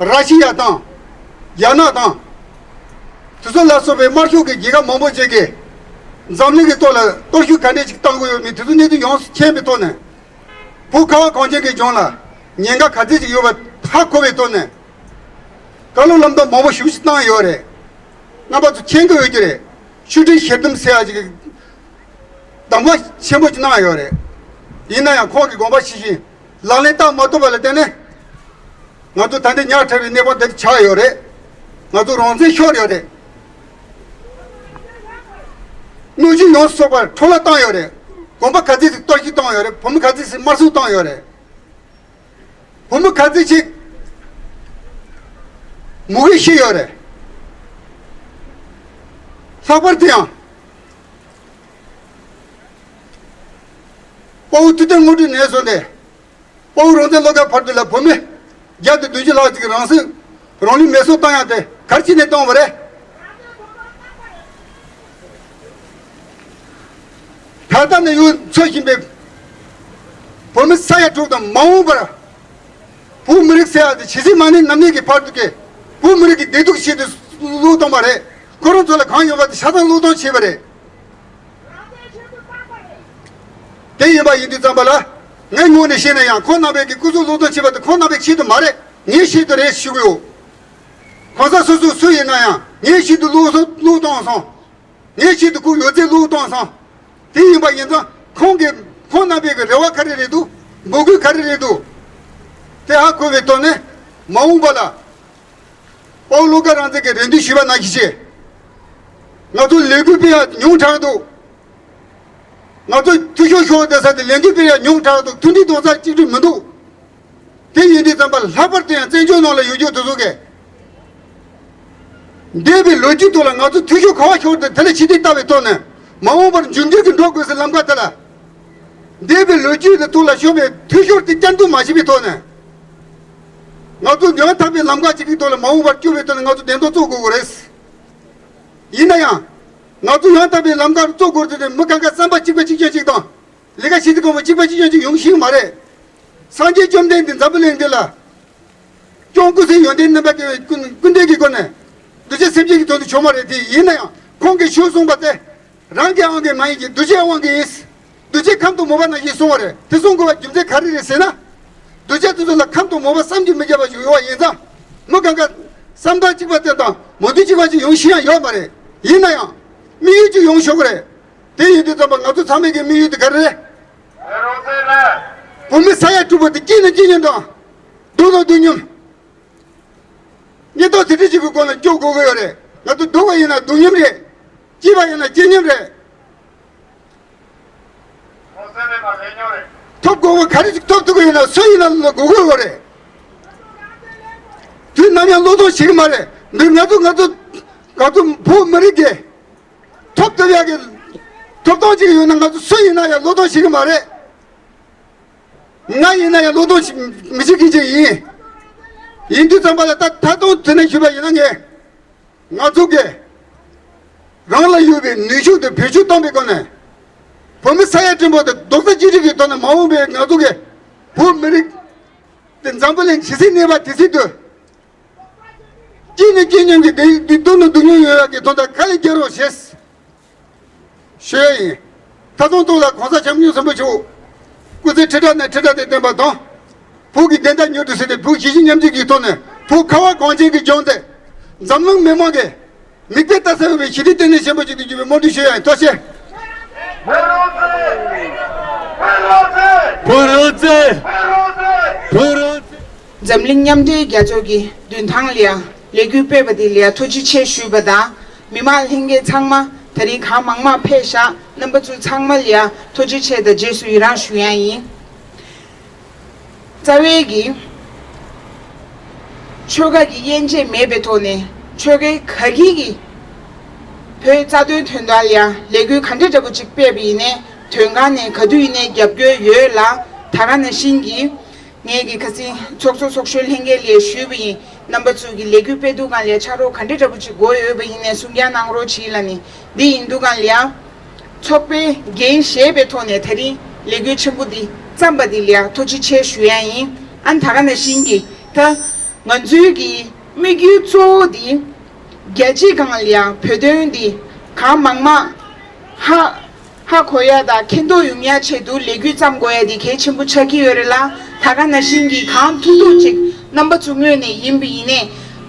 ར་ཤི་ཡ་དང་། རྒྱ་ནག་དང་། དེ་ཚོ་ལ་སོགས་པའི་དམར་ཤོག་གི་རྒྱལ་ཁབ་མང་པོ་ཅིག་གིས་འཛམ་གླིང་གི་ཐོག་ལ་གཏོར་བཤིག་ག་འདྲས་ཅིག་བཏང་དགོས་ཡོད་མེད་དེ་ཚོ་གནད་དོན་ཡོངས་སུ་མཁྱེན་པའི་ཐོག་ནས། བོད་ཁ་བ་གངས་ཅན་གྱི་ལྗོངས་ལ་ཉེན་ཁ་ག་ཚད་ཅིག་ཡོད་པ་ཧ་གོ་བའི་ཐོག་ནས། བཀའ་སློབ་ལམ་སྟོན་མང་པོ་ཞེ་པོ་ཅིག་བཏང་ཡོད་རེད། རྣམ་པ་ཚོ་མཁྱེན་གྱི་ཡོད་ཀྱི་རེད། ཆོས་ཁྲིམས་ཞལ་གདམས་ཟེར་ཡ་ཅིག་གདམ་ག་ཆེན་པོ་ཅིག་གནང་ཡོད་རེད། ཡིན་ན་ཡང་ཁོང་གི་དགོངས་པ་ཇི་བཞིན་ལག་ལེན་བསྟར་མ་ཐུབ་པ་ལ་བརྟེན་ནས། ང་ཚོ་ད་ལྟ་ཉག་ཕྲ་བའི་གནས་བབ་འདིར་ཆགས་ཡོད་རེད། ང་ཚོ་རང་བཙན་ཤོར་ཡོད་རེད། སྣོད་བཅུད་ཡོངས་སུ་རྫོགས་པར་འཕྲོ་བརླག་བཏང་ཡོད་རེད། དགོན་པ་ག་ཚད་ཅིག་གཏོར་བཤིག་བཏང་ཡོད་རེད། བོད་མི་ག་ཚད་ཅིག་དམར་གསོད་བཏང་ཡོད་རེད། བོད་མི་ག་ཚད་ཅིག་མུ་གེས་ཤི་ཡོད་རེད། ལྷག་པར་དུ་ཡང་། དཔའ་བོ་ཐུབ་བསྟན་དངོས་གྲུབ་ནས་བཟུང་སྟེ། དཔའ་བོ་རང་བཙན་བློ་དགའ་བར་དུ་ལ་བོད་མི་བརྒྱ་དང་བདུན་ཅུ་ལྷག་ཅིག་གིས་རང་སྲོག་རང་ལུས་མེ་སྲེག་བཏང་ཡག་དེ་ག་རེ་བྱས་ནས་བཏང་བ་རེད། ད་ལྟ་ནས་ཡོད་འཚོ་བཞིན་པའི་བོད་མི་ས་ཡ་དྲུག་དང་མ་འོངས་པར་བོད་མི་རིགས་ཟེར་ཡག་དེ་ཇི་སྲིད་མ་ནས་ནམ་གནས་ཀྱི་བར་དུ་གི་བོད་མི་རིགས་ཀྱི་བདེ་སྡུག་ཆེད་དུ་བློས་བཏང་བ་རེད། ཁོ་རང་ཚོ་ལ་གང་ཡོད་པ་དེ་ཆ་ཚང་བློས་གཏོང་བྱས་པ་རེད། དེ་ཡིན་པ་ཡིན་དུས་ཙམ་པ་ལ། ངའི་ངོས་ནས་བཤད་ན་ཡང་ཁོང་རྣམ་པས་ཀྱི་སྐུ་གཟུགས་བློས་གཏོང་བྱས་པ་དེ་ཁོང་རྣམ་པའི་ཆེད་དུ་མ་རེད། ངའི་ཆེད་དུ་རེད་ཞུ་གི་ཡོད། གང་ཟག་སོ་སོ་སུ་ཡིན་ན་ཡང་ངའི་ཆེད་དུ་བློས་གཏོང་བློས་གཏོང་སོང་། ངའི་ཆེད་དུ་ཁོ་ཡོད་ཚད་བློས་གཏོང་སོང་། དེ་ཡིན་པ་ཡིན་ཙང་ཁོང་གི་ཁོང་རྣམ་པའི་གི་རེ་བ་ག་རེ་རེད་འདུག་འབོད་སྐུལ་ག་རེ་རེད་འདུག་དེ་ཧ་གོ་བའི་ཐོག་ནས་མ་འོངས་པ་ལ། དཔའ་བོ་བློ་དགའ་རང་བཙན་གྱིས་རེ་འདུན་ཞུས་པ་ནང་བཞིན་བྱས། ང་ཚོ་ལས་འགུལ་སྤེལ་ཡག་ཉུང་དྲགས་འདུག་ང་ཚོ་འཐུས་ཤོར་ཤོར་བསྡད་ས་དེ་ལས་འགུལ་སྤེལ་ཡག་ཉུང་དྲགས་འདུག་མཐུན་སྒྲིལ་རྡོག་རྩ་གཅིག་སྒྲིལ་མི་འདུག་དེ་ཡིན་དུས་ཙམ་པ་ལྷག་པར་དུ་ཡང་བཙན་བྱོལ་ནང་ལ་ཡོད་རྒྱུ་དེ་ཚོ་གིས། འདས་པའི་ལོ་རྒྱུས་ཐོག་ལ་ང་ཚོ་འཐུས་ཤོར་ག་བ་ཤོར་ཏེ་དེ་ལ་ཕྱི་བལྟས་ལྟ་བའི་ཐོག་ནས་མ་འོངས་པར་མཇུག་འབྲས་ཀྱི་འགྲོ་དགོས་སའི་ལམ་ཁ་དེ་ལ། འདས་པའི་ལོ་རྒྱུས་དེ་ཐོག་ལ་ཤོར་བའི་འཐུས་ཤོར་དེ་བསྐྱར་དུ་མ་བྱེད་པའི་ཐོག་ནས། ང་ཚོ་ཡང་དག་པའི་ལམ་ཁ་གཅིག་གི་ཐོག་ལ་མ་འོངས་པར་སྐྱོད་པའི་ཐོག་ནས་ང་ཚོ་བདེན་དོན་རྩོད་དགོས་ཀྱི་རེད། ཡིན་ན་ཡང་། ང་ཚོ་ཡང་དག་པའི་ལམ་ཁར་རྩོད་དགོས་དུས་མི་གང་ག་བསམ་པ་གཅིག་པ་གཅིག་རྐྱང་གཅིག་དང་། ལས་ཀ་བྱེད་དུས་གང་པོ་གཅིག་པ་གཅིག་རྐྱང་གཅིག་ཡོང་ཤེས་ཀྱི་མ་རེད། སངས་རྒྱས་བཅོམ་ལྡན་འདས་འཛམ་བུ་གླིང་འདི་ལ། སྐྱོང་སྐུ་ཚེ་ཡོན་ཏན་རྣམ་པ་ཀུན་ཀུན་ལྡན་གྱི་སྒོ་ནས། གདུལ་བྱ་སེམས་ཅན་གྱི་དོན་དུ་བྱུང་བ་རེད་དེ་ཡིན་ན་ཡང་ཁོང་གིས་ཞུས་གསུངས་པ་དེ། རང་གི་དབང་གིས་མ་ཡིན་གྱི་གདུལ་བྱའི་དབང་གིས་ཡིན། གདུལ་བྱ་ཁམས་དང་མོས་པ་ནང་བཞིན་གསུངས་པ་རེད་དེ་གསུང་དགོས་པ་རྒྱུ་མཚན་ག་རེ་རེད་ཟེར་ན། གདུལ་བྱ་དེ་ཚོ་ལ་ཁམས་དང་མོས་པ་བསམ་གྱིས་མི་ཁྱབ་པ་ཞིག་ཡོད་པ་ཡིན་ཙང་། མི་གང་ག་བསམ་སྟངས་གཅིག་པ་དེ་དང་མོས་འདུན་གཅིག་པ་ཞིག་ཡོང་ཤེས་ཡང་ཡོད་མ་རེད། ཡིན་ན་ཡང་། དམིགས་ཡུལ་གཅིག་ཡོང་ཆོག་གི་རེད། དེ་ཡིན་དུས་ཙམ་པ་ང་ཚོ་ཚང་མའི་གི་དམིགས་ཡུལ་དེ་ག་རེ་རེད། བོད་མི་ས་ཡ་དྲུག་པོ་དེ་སྐྱིད་ན་སྐྱིད་མཉམ་དང་། སྡུག་ན་སྡུག་མཉམ། གཉེན་རྟོག་དེ་འདྲ་ཅིག་གི་སྒོ་ནས་སྐྱོབ་དགོས་ཀྱི་ཡོད་རེད། ང་ཚོ་སྡུག་པ་ཡིན་ན་སྡུག་མཉམ་རེད། སྐྱིད་པ་ཡིན་ན་སྐྱིད་མཉམ་རེད། ཐོབ་དགོས་པ་ག་རེ་ཅིག་ཐོབ་ཐུབ་ཀྱི་ཡོད་ན་སུ་ཡིན་ན་ལ་དགོས་ཀྱི་ཡོད་རེད། དུས་ནམ་ཡང་བློས་གཏོང་བྱེད་ཀྱི་མ་རེད། འདི་ང་ཚོ་ང་ཚོ་ང་ཚོ་བོད་མི་རིགས་ཀྱི་ཐོབ་ཐུབ་ཡག་གི་ཐོབ་ཐང་ཅིག་ཡོད་ན་ང་ཚོ་སུ་ཡིན་ན་ཡང་བློས་གཏོང་བྱེད་ཀྱི་མ་རེད། ང་ཡིན་ན་ཡང་བློས་གཏོང་མི་བྱེད་མཁན་ཅིག་ཡིན། ཡིན་དུས་ཙམ་པ་ལ་ད་ད་དུང་དེ་ནས་ཞུས་པ་ཡིན་ན་ངས། ང་ཚོ་གིས་རང་ལ་ཡོད་པའི་ནུས་ཤུགས་དེ་བེད་སྤྱོད་གཏོང་བའི་སྒོ་ནས། བོད་མི་ས་ཡ་བདུན་པོ་དེ་རྡོག་རྩ་གཅིག་སྒྲིལ་གྱི་ཐོག་ནས་མ་འོངས་པའི་ང་ཚོ་གི་བོད་མི་རིགས་དེ་འཛམ་བུ་གླིང་ཇི་སྲིད་གནས་པ་དེ་སྲིད་དུ། སྐྱིད་ནས་སྐྱིད་མཉམ་གྱི་བདེ་སྡུག་ནས་སྡུག་མཉམ་ཡོང་ཡག་གི་དོན་དག་ག་ལེར་རྒྱལ་རོགས་ཞེས་ཞུ་ཡ་ཡིན། ད་དུང་ཐོག་ལ་གོང་ས་སྐྱབས་མགོན་ཆེན་པོ་མཆོག་སྐུ་ཚེ་ཁྲི་ཕྲག་ནས་ཁྲི་ཕྲག་དེ་བརྟན་པ་དང་། བོད་ཀྱི་བདེན་མཐའ་མྱུར་དུ་གསལ་ཏེ་བོད་གཞིས་བྱེས་མཉམ་སྐྱིད་ཀྱི་ཐོག་ནས་བོད་ཁ་བ་གངས་ཅན་གྱི་ལྗོངས་དེ་འཛམ་གླིང་མི་མང་གིས་ མིག་དཔེ་ལྟ་ས་ཡོད་པའི་ཞི་བདེ་ལྟེ་གནས་ཆེན་པོ་ཅིག་ཏུ་གྱུར་པའི་སྨོན་འདུན་ཞུ་ཡ་ཡིན། ཐུགས་རྗེ་ཆེ། བོད་རང་བཙན། བོད་རང་བཙན། བོད་རང་བཙན། འཛམ་གླིང་མཉམ་འབྲེལ་རྒྱལ་ཚོགས་ཀྱི་མདུན་ཐང་ལ་ཡ་ལས་འགུལ་སྤེལ་བ་དེ་ལ་ཡ་ཐུགས་རྗེ་ཆེ་ཞུས་པ་དང་། མི་མང་ལྷན་རྒྱས་ཚང་མ་ད་རིང་གང་མང་མང་ཕེབས་ཤག་རྣམ་པ་ཚོ་ཚང་མ་ལ་ཡ་ཐུགས་རྗེ་ཆེ་དང་རྗེས་སུ་ཡི་རང་ཞུ་ཡ་ཡིན། རྩ་བའི་གི་ཆོལ་ཁ་གི་དབྱེ་འབྱེད་མེད་པའི་ཐོག་ནས་ཆོལ་ཁའི་ག་གི་གི་བོད་རྩ་དོན་དོན་དག་ལ་ཡ་ལས་འགུལ་ག་འདྲ་འདྲ་པོ་ཅིག་སྤེལ་བ་ཡིན་ནའི་དོན་ཁང་ནས་ག་དུས་ཡིན་ནའི་རྒྱབ་སྐྱོར་ཡོད་ལ། ད་ག་ནང་བཞིན་གྱི་ངེད་ཀྱི་ཁ་སང་ཚོགས་གཙོ་ཚོགས་གཞོན་ལྷན་རྒྱས་ལ་ཞུས་པ་ཡིན། རྣམ་པ་ཚོ་གི་ལས་འགུལ་སྤེལ་དུས་སྒང་ལ་ཕྱག་རོགས་ག་འདྲ་འདྲ་པོ་ཅིག་དགོས་ཡོད་པ་ཡིན་ནའི་གསུང་བཤད་གནང་རོགས་གྱིས་ལབ་ནས། འདི་ཡིན་དུས་སྒང་ལ་ཚོགས་པའི་འགན་བཞེས་པའི་ཐོག་ནས་ད་རིང་ལས་འགུལ་ཆེན་པོ་འདི་བརྩམས་པ་འདི་ལ་ཐུགས་རྗེ་ཆེ་ཞུ་ཡ་ཡིན། ཨ་ནི་ད་ག་ནང་བཞིན་གྱི་ད་ང་ཚོའི་གི་དམིགས་ཡུལ་གཙོ་བོ་འདི་རྒྱལ་སྤྱིའི་སྒང་ལ་བོད་དོན་འདི་གང་མང་མང་ཧ་ཧ་གོ་ཡ་དང་མཁྱེན་རྟོགས་ཡོང་ཡ་ཆེད་དུ་ལས་འགུལ་བརྩམས་དགོས་ཡ་འདི་གལ་ཆེན་པོ་ཆགས་ཀྱི་ཡོད་རེད་ལ། ད་ག་ནང་བཞིན་གྱི་གང་ཐུབ་ཐུབ་ཅིག་རྣམ་པ་ཚོ་ངོས་ནས་ཡིན་པ་ཡིན་ནའི་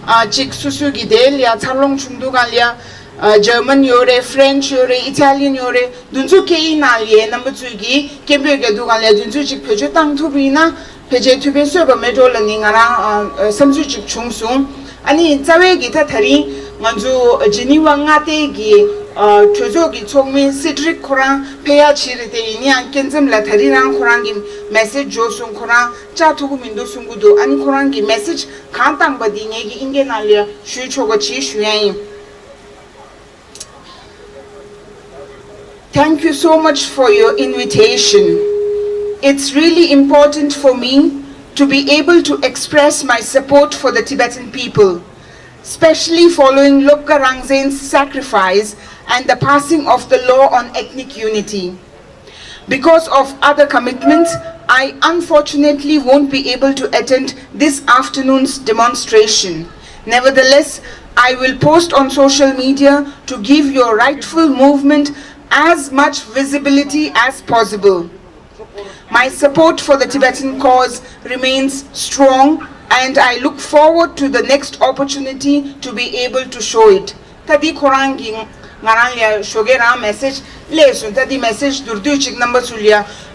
ཨ་ཅིག་སོ་སོའི་གི་དེ་ལ་ཡ་འཚར་ལོངས་བྱུང་དུས་སྒང་ལ་ཡ་ཨ་ཇར་མན་ཡོད་རེད། ཧྥ་རན་ཆི་ཡོད་རེད། ཨི་ཊ་ལི་ཡན་ཡོད་རེད། འདི་ཚོ་སྐད་ཡིག་ནང་ལ་ཡ་རྣམ་པ་ཚོས་གི་སྐད་འབོད་རྒྱག་དུས་སྒང་ལ་ཡ་འདི་ཚོ་ཅིག་བེད་སྤྱོད་བཏང་ཐུབ་པ་ཡིན་ན། ཕལ་ཆེར་ཐུབ་པའི་གསོས་པ་མེད་འགྲོ་ལབ་ནི་ང་རང་ཨ་བསམ་ཚུལ་ཅིག་བྱུང་སོང་། ཨ་ནི་རྩ་བའི་གི་ད་ད་རིང་ང་ཚོ་ཇི་ནི་ཝ་མངའ་སྡེ་གི་ཨ་གྲོས་ཚོགས་ཀྱི་ཚོགས་མི་སེ་ཌི་རིག་ཁོ་རང་ཕེབས་ཡ་བྱས་རེད་དེ། ཡིན་ཡང་སྐྱེ་མཚམས་ལ་ད་རིང་རང་ཁོ་རང་གི་མེ་སེ་ཇི་འབྱོར་སོང་། ཁོ་རང་བཅར་ཐུབ་ཀྱི་མི་འདུག་གསུང་གི་འདུག་ཨ་ནི་ཁོ་རང་གི་མེ་སེ་ཇི་གང་བཏང་པ་འདི་ངེད་ཀྱི་ཨིན་སྐད་ནང་ལ་ཞུས་ཆོག་ག་ཅིག་ཞུ་ཡ་ཡིན། Thank you so much for your invitation. It's really important for me to be able to express my support for the Tibetan people, especially following Lobga Rangzen's sacrifice and the passing of the law on ethnic unity. Because of other commitments, I unfortunately won't be able to attend this afternoon's demonstration. Nevertheless, I will post on social media to give your rightful movement as much visibility as possible. My support for the Tibetan cause remains strong, and I look forward to the next opportunity to be able to show it. ད་འདི་ཁོ་རང་གིས་ང་རང་ལ་ཞོགས་ཀས་རང་མེ་སེ་ཇི་སླེབས་སོང་། ད་འདི་མེ་སེ་ཇི་མདོར་བསྡུས་ཅིག་རྣམ་པ་ཚོ་ལ་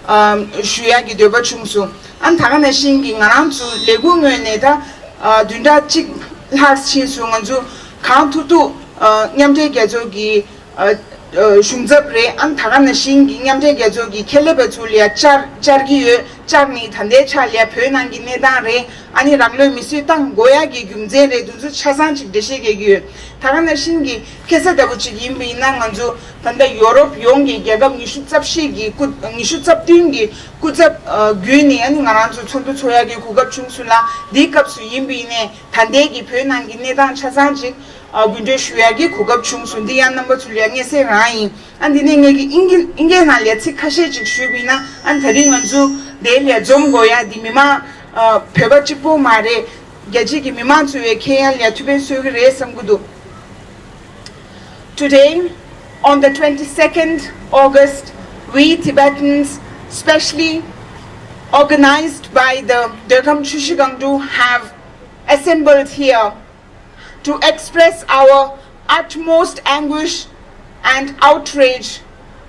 ཨམ་ཞུ་ཡག་གི་འདོད་པ་བྱུང་སོང་། ཨ་ནི་ད་ག་ནང་བཞིན་གྱི་ང་རང་ཚོ་ལས་འགུལ་ངོས་ནས་ད་ཨ་བདུན་ཕྲག་གཅིག་ལྷག་ཕྱིན་སོང་། ང་ཚོ་གང་ཐུབ་ཐུབ་ཨ་མཉམ་འབྲེལ་རྒྱལ་ཚོགས་ཀྱི་ཨ་ཨ་གཞུང་ཚབ་རེད། ཨ་ནི་ད་ག་ནང་བཞིན་གྱི་མཉམ་འབྲེལ་རྒྱལ་ཚོགས་ཀྱི་ཁྱད་ལས་པ་ཚོ་ལ་བཅར་བཅར་གྱི་ཡོད། བཅར་ནས་ད་ལྟའི་ཆ་ལ་བོད་ནང་གི་གནས་སྟངས་རེད། ཨ་ནི་རང་ལུས་མེར་སྲེག་བཏང་དགོས་ཡག་གི་རྒྱུ་མཚན་རེད། དེ་ཚོ་ཆ་ཚང་ཅིག་འགྲེལ་བཤད་རྒྱག་གི་ཡོད། ད་ག་ནང་བཞིན་གྱི་ཁ་སང་ལྟ་བུ་ཅིག་ཡིན་པ་ཡིན་ན། ང་ཚོ་ད་ལྟ་ཡོ་རོབ་ཡོངས་ཀྱི་རྒྱལ་ཁབ་ཉི་ཤུ་རྩ་བཞི་གི་སྐུ་ཉི་ཤུ་རྩ་བདུན་གྱི་སྐུ་ཚབ་ཨ་བརྒྱུད་ནས་ཨ་ནི་ང་རང་ཚོ་ཚོགས་འདུ་ཚོགས་ཡག་གི་གོ་སྐབས་བྱུང་སོང་ལ། འདིའི་སྐབས་སུ་ཡིན་པ་ཡིན་ནའི་ད་ལྟའི་གི་བོད་ནང་གི་གནས་སྟངས་ཆ་ཚང་ཅིག་ཨ་དགོངས་འགྲེལ་ཞུ་ཡག་གི་གོ་སྐབས་བྱུང་སོང་། འདི་ཡང་རྣམ་པ་ཚོ་ལ་ཡང་མངོན་གསལ་རང་ཡིན། ཨ་འདི་ནས་ངས་ཀྱི་ཨིན་སྐད་ཨིན་སྐད་ནང་ལ་ཚིག་ཁ་ཤས་ཅིག་ཞུས་པ་ཡིན་ན། ཨ་ད་རིང་ང་ཚོ་དེ་ལ་འཛོམས་དགོས་ཡ་འདི་མི་མང་ཨ་བོད་པ་གཅིག་པོ་མ་རེད། རྒྱལ་སྤྱི་གི་མི་མང་ཚོ་ཡང་མཁྱེན་ཡ་ལ་ཐུགས་ཕན་གསོས་ཀྱི་རེད་བསམ་གྱི་འདུག Today, on the twenty-second August, we Tibetans, specially organized by the Derkham Trishigangdu, have assembled here to express our utmost anguish and outrage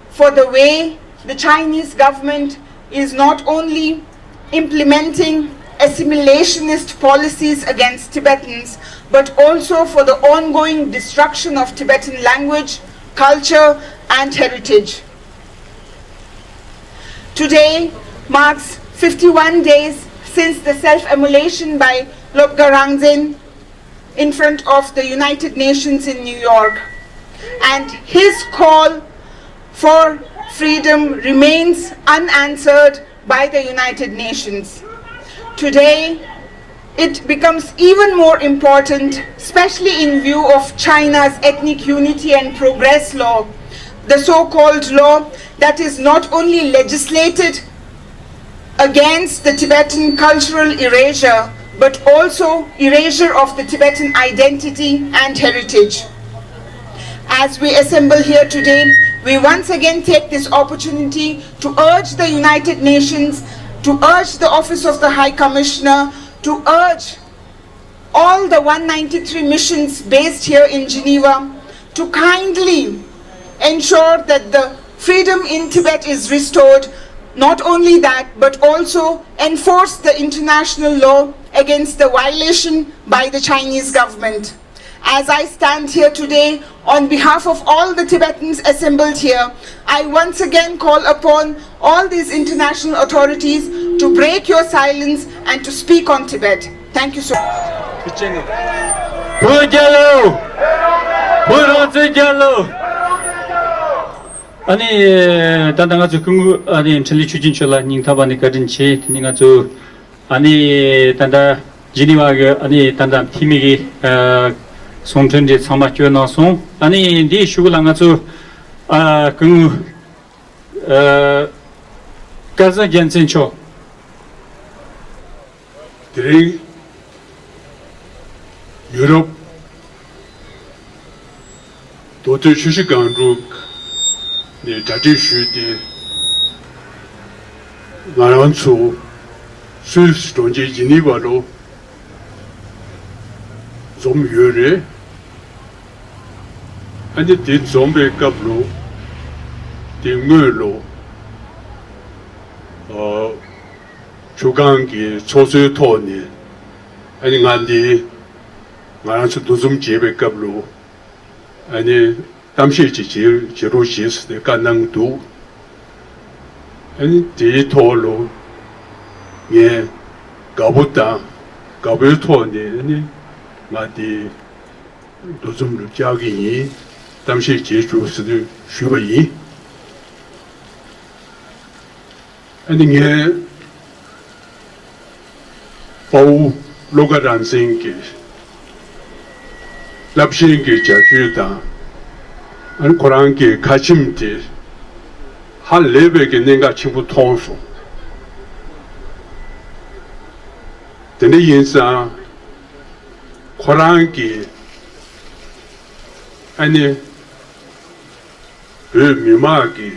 for the way the Chinese government is not only implementing assimilationist policies against Tibetans, but also for the ongoing destruction of Tibetan language, culture, and heritage. Today marks fifty-one days since the self-immolation by Lobga Rangzen in front of the United Nations in New York, and his call for freedom remains unanswered by the United Nations. Today, it becomes even more important, especially in view of China's Ethnic Unity and Progress Law, the so-called law that is not only legislated against the Tibetan cultural erasure, but also erasure of the Tibetan identity and heritage. As we assemble here today, we once again take this opportunity to urge the United Nations, to urge the Office of the High Commissioner, to urge all the one ninety-three missions based here in Geneva to kindly ensure that the freedom in Tibet is restored. Not only that, but also enforce the international law against the violation by the Chinese government. As I stand here today, on behalf of all the Tibetans assembled here, I once again call upon all these international authorities to break your silence and to speak on Tibet. Thank you so much. བོད་རྒྱལ་ལོ། བོད་རང་བཙན་རྒྱལ་ལོ། ཨ་ནི་ད་ལྟ་ང་ཚོ་སྐུ་ངོ་ཨ་ནི་འཕྲིན་ལས་ཆོས་ཀྱི་མཆོག་ལ་སྙིང་ཐག་པ་ནས་བཀའ་དྲིན་ཆེ། དེ་ནི་ང་ཚོ་ཨ་ནི་ད་ལྟ་ཇི་ནི་ཝ་གི་ཨ་ནི་ད་ལྟ་འཐུས་མི་གི་ཨ་གསུང་འཕྲིན་དེ་ཚང་མ་བསྐྱོན་གནང་སོང་། ཨ་ནི་འདིའི་གཞུག་ལ་ང་ཚོ་ཨ་སྐུ་ངོ་ཨ་སྐལ་བཟང་རྒྱལ་མཚན་མཆོག་དེ་རིང་ཡུ་རོབ་མདོ་སྟོད་ཆུ་བཞི་སྒང་དྲུག་ནས་གྲ་སྒྲིག་ཞུས་ཏེ། ང་རང་ཚོ་སུད་སི་གྲོང་ཁྱེར་ཇི་ནི་ཝ་ལུ་འཛོམས་ཡོད་རེད། ཨ་ནི་དེ་འཛོམས་པའི་སྐབས་ལུ་དེ་སྔོན་ལུ་ཨ་ཆུ་སྒང་གི་ཚོགས་གཙོའི་ཐོག་ནས་ཨ་ནི་ང་འདི་ང་རང་ཚོ་འདུ་འཛོམས་བྱེད་པའི་སྐབས་ལུ་ཨ་ནི་གཏམ་བཤད་ཅིག་བྱེད་བྱེད་རོགས་བྱེད་ཟེར་ཏེ་བཀའ་གནང་འདུག་ཨ་ནི་དེའི་ཐོག་ལུ་ངས་དགའ་པོ་དང་དགའ་པོའི་ཐོག་ནས་ཨ་ནི་ང་འདི་འདུ་འཛོམས་ལུ་བཅར་གྱི་ཡིན། གཏམ་བཤད་བྱེད་ཆོག་ཟེར་ཏེ་ཞུས་པ་ཡིན། ཨ་ནི་ངས་དཔའ་བོ་བློ་དགའ་རང་བཙན་གྱི་རླབས་ཆེན་གྱི་བྱ་སྤྱོད་དང་། ཨ་ནི་ཁོ་རང་གི་ཁ་ཆེམས་དེ་ཧ་ལས་པའི་གི་གནད་འགག་ཆེན་པོ་མཐོང་སོང་། དེ་འདྲ་ཡིན་ཙང་ཁོ་རང་གི་ཨ་ནི་བོད་མི་མང་གི་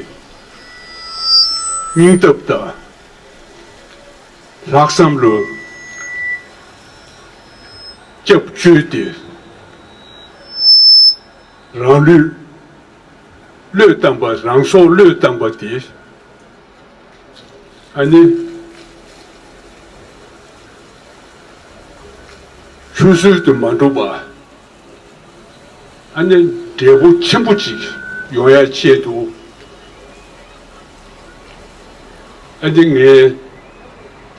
སྙིང་སྟོབས་དང་། ལྷག་བསམ་ལུ་སྐྱབས་བཅོལ་ཏེ། རང་ལུས་བློས་བཏང་པ། རང་སྲོག་བློས་བཏང་པ་དེ་ཨ་ནི་ཆུད་ཟོས་དུ་མ་འགྲོ་བ། ཨ་ནི་འབྲས་བུ་ཆེན་པོ་ཅིག་ཡོང་ཡ་ཆེད་དུ། ཨ་ནི་ངས་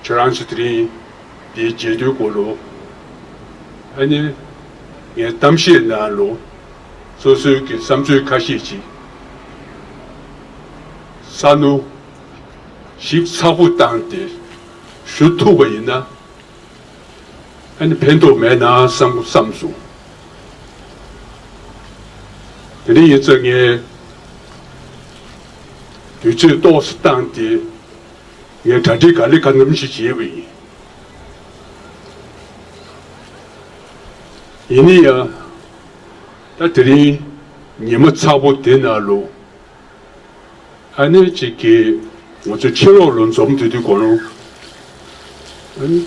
ཁྱོད་རང་ཚོ་དེ་རིང་འདིའི་མཇལ་དུས་སྐོར་ལུ་ཨ་ནི་ངས་གཏམ་བཤད་ནང་ལུ་སོ་སོའི་གི་བསམ་ཚུལ་ཁ་ཤས་ཅིག་ས་ནུ་ཞིབ་ཚགས་པོ་བཏང་སྟེ་ཞུ་ཐུབ་པ་ཡིན་ན། ཨ་ནི་ཕན་ཐོགས་མེད་ན་བསམ་བསམ་སོང་། དེ་འདྲ་ཡིན་ཙང་ངས་དུས་ཚོད་ཏོག་ཙམ་བཏང་སྟེ་ངས་གྲ་སྒྲིག་ག་ལེ་ག་འདྲ་ཞིག་བྱས་པ་ཡིན། ཡིན་ན་ཡང་ད་དེ་རིང་ཉི་མ་ཚ་པོ་དེ་ནང་ལུ། ཨ་ནི་གཅིག་གིས་ང་ཚོ་ཕྱི་ལོགས་ལ་འཛོམས་དུས་དུས་གོ་ནོ། ཨ་ནི་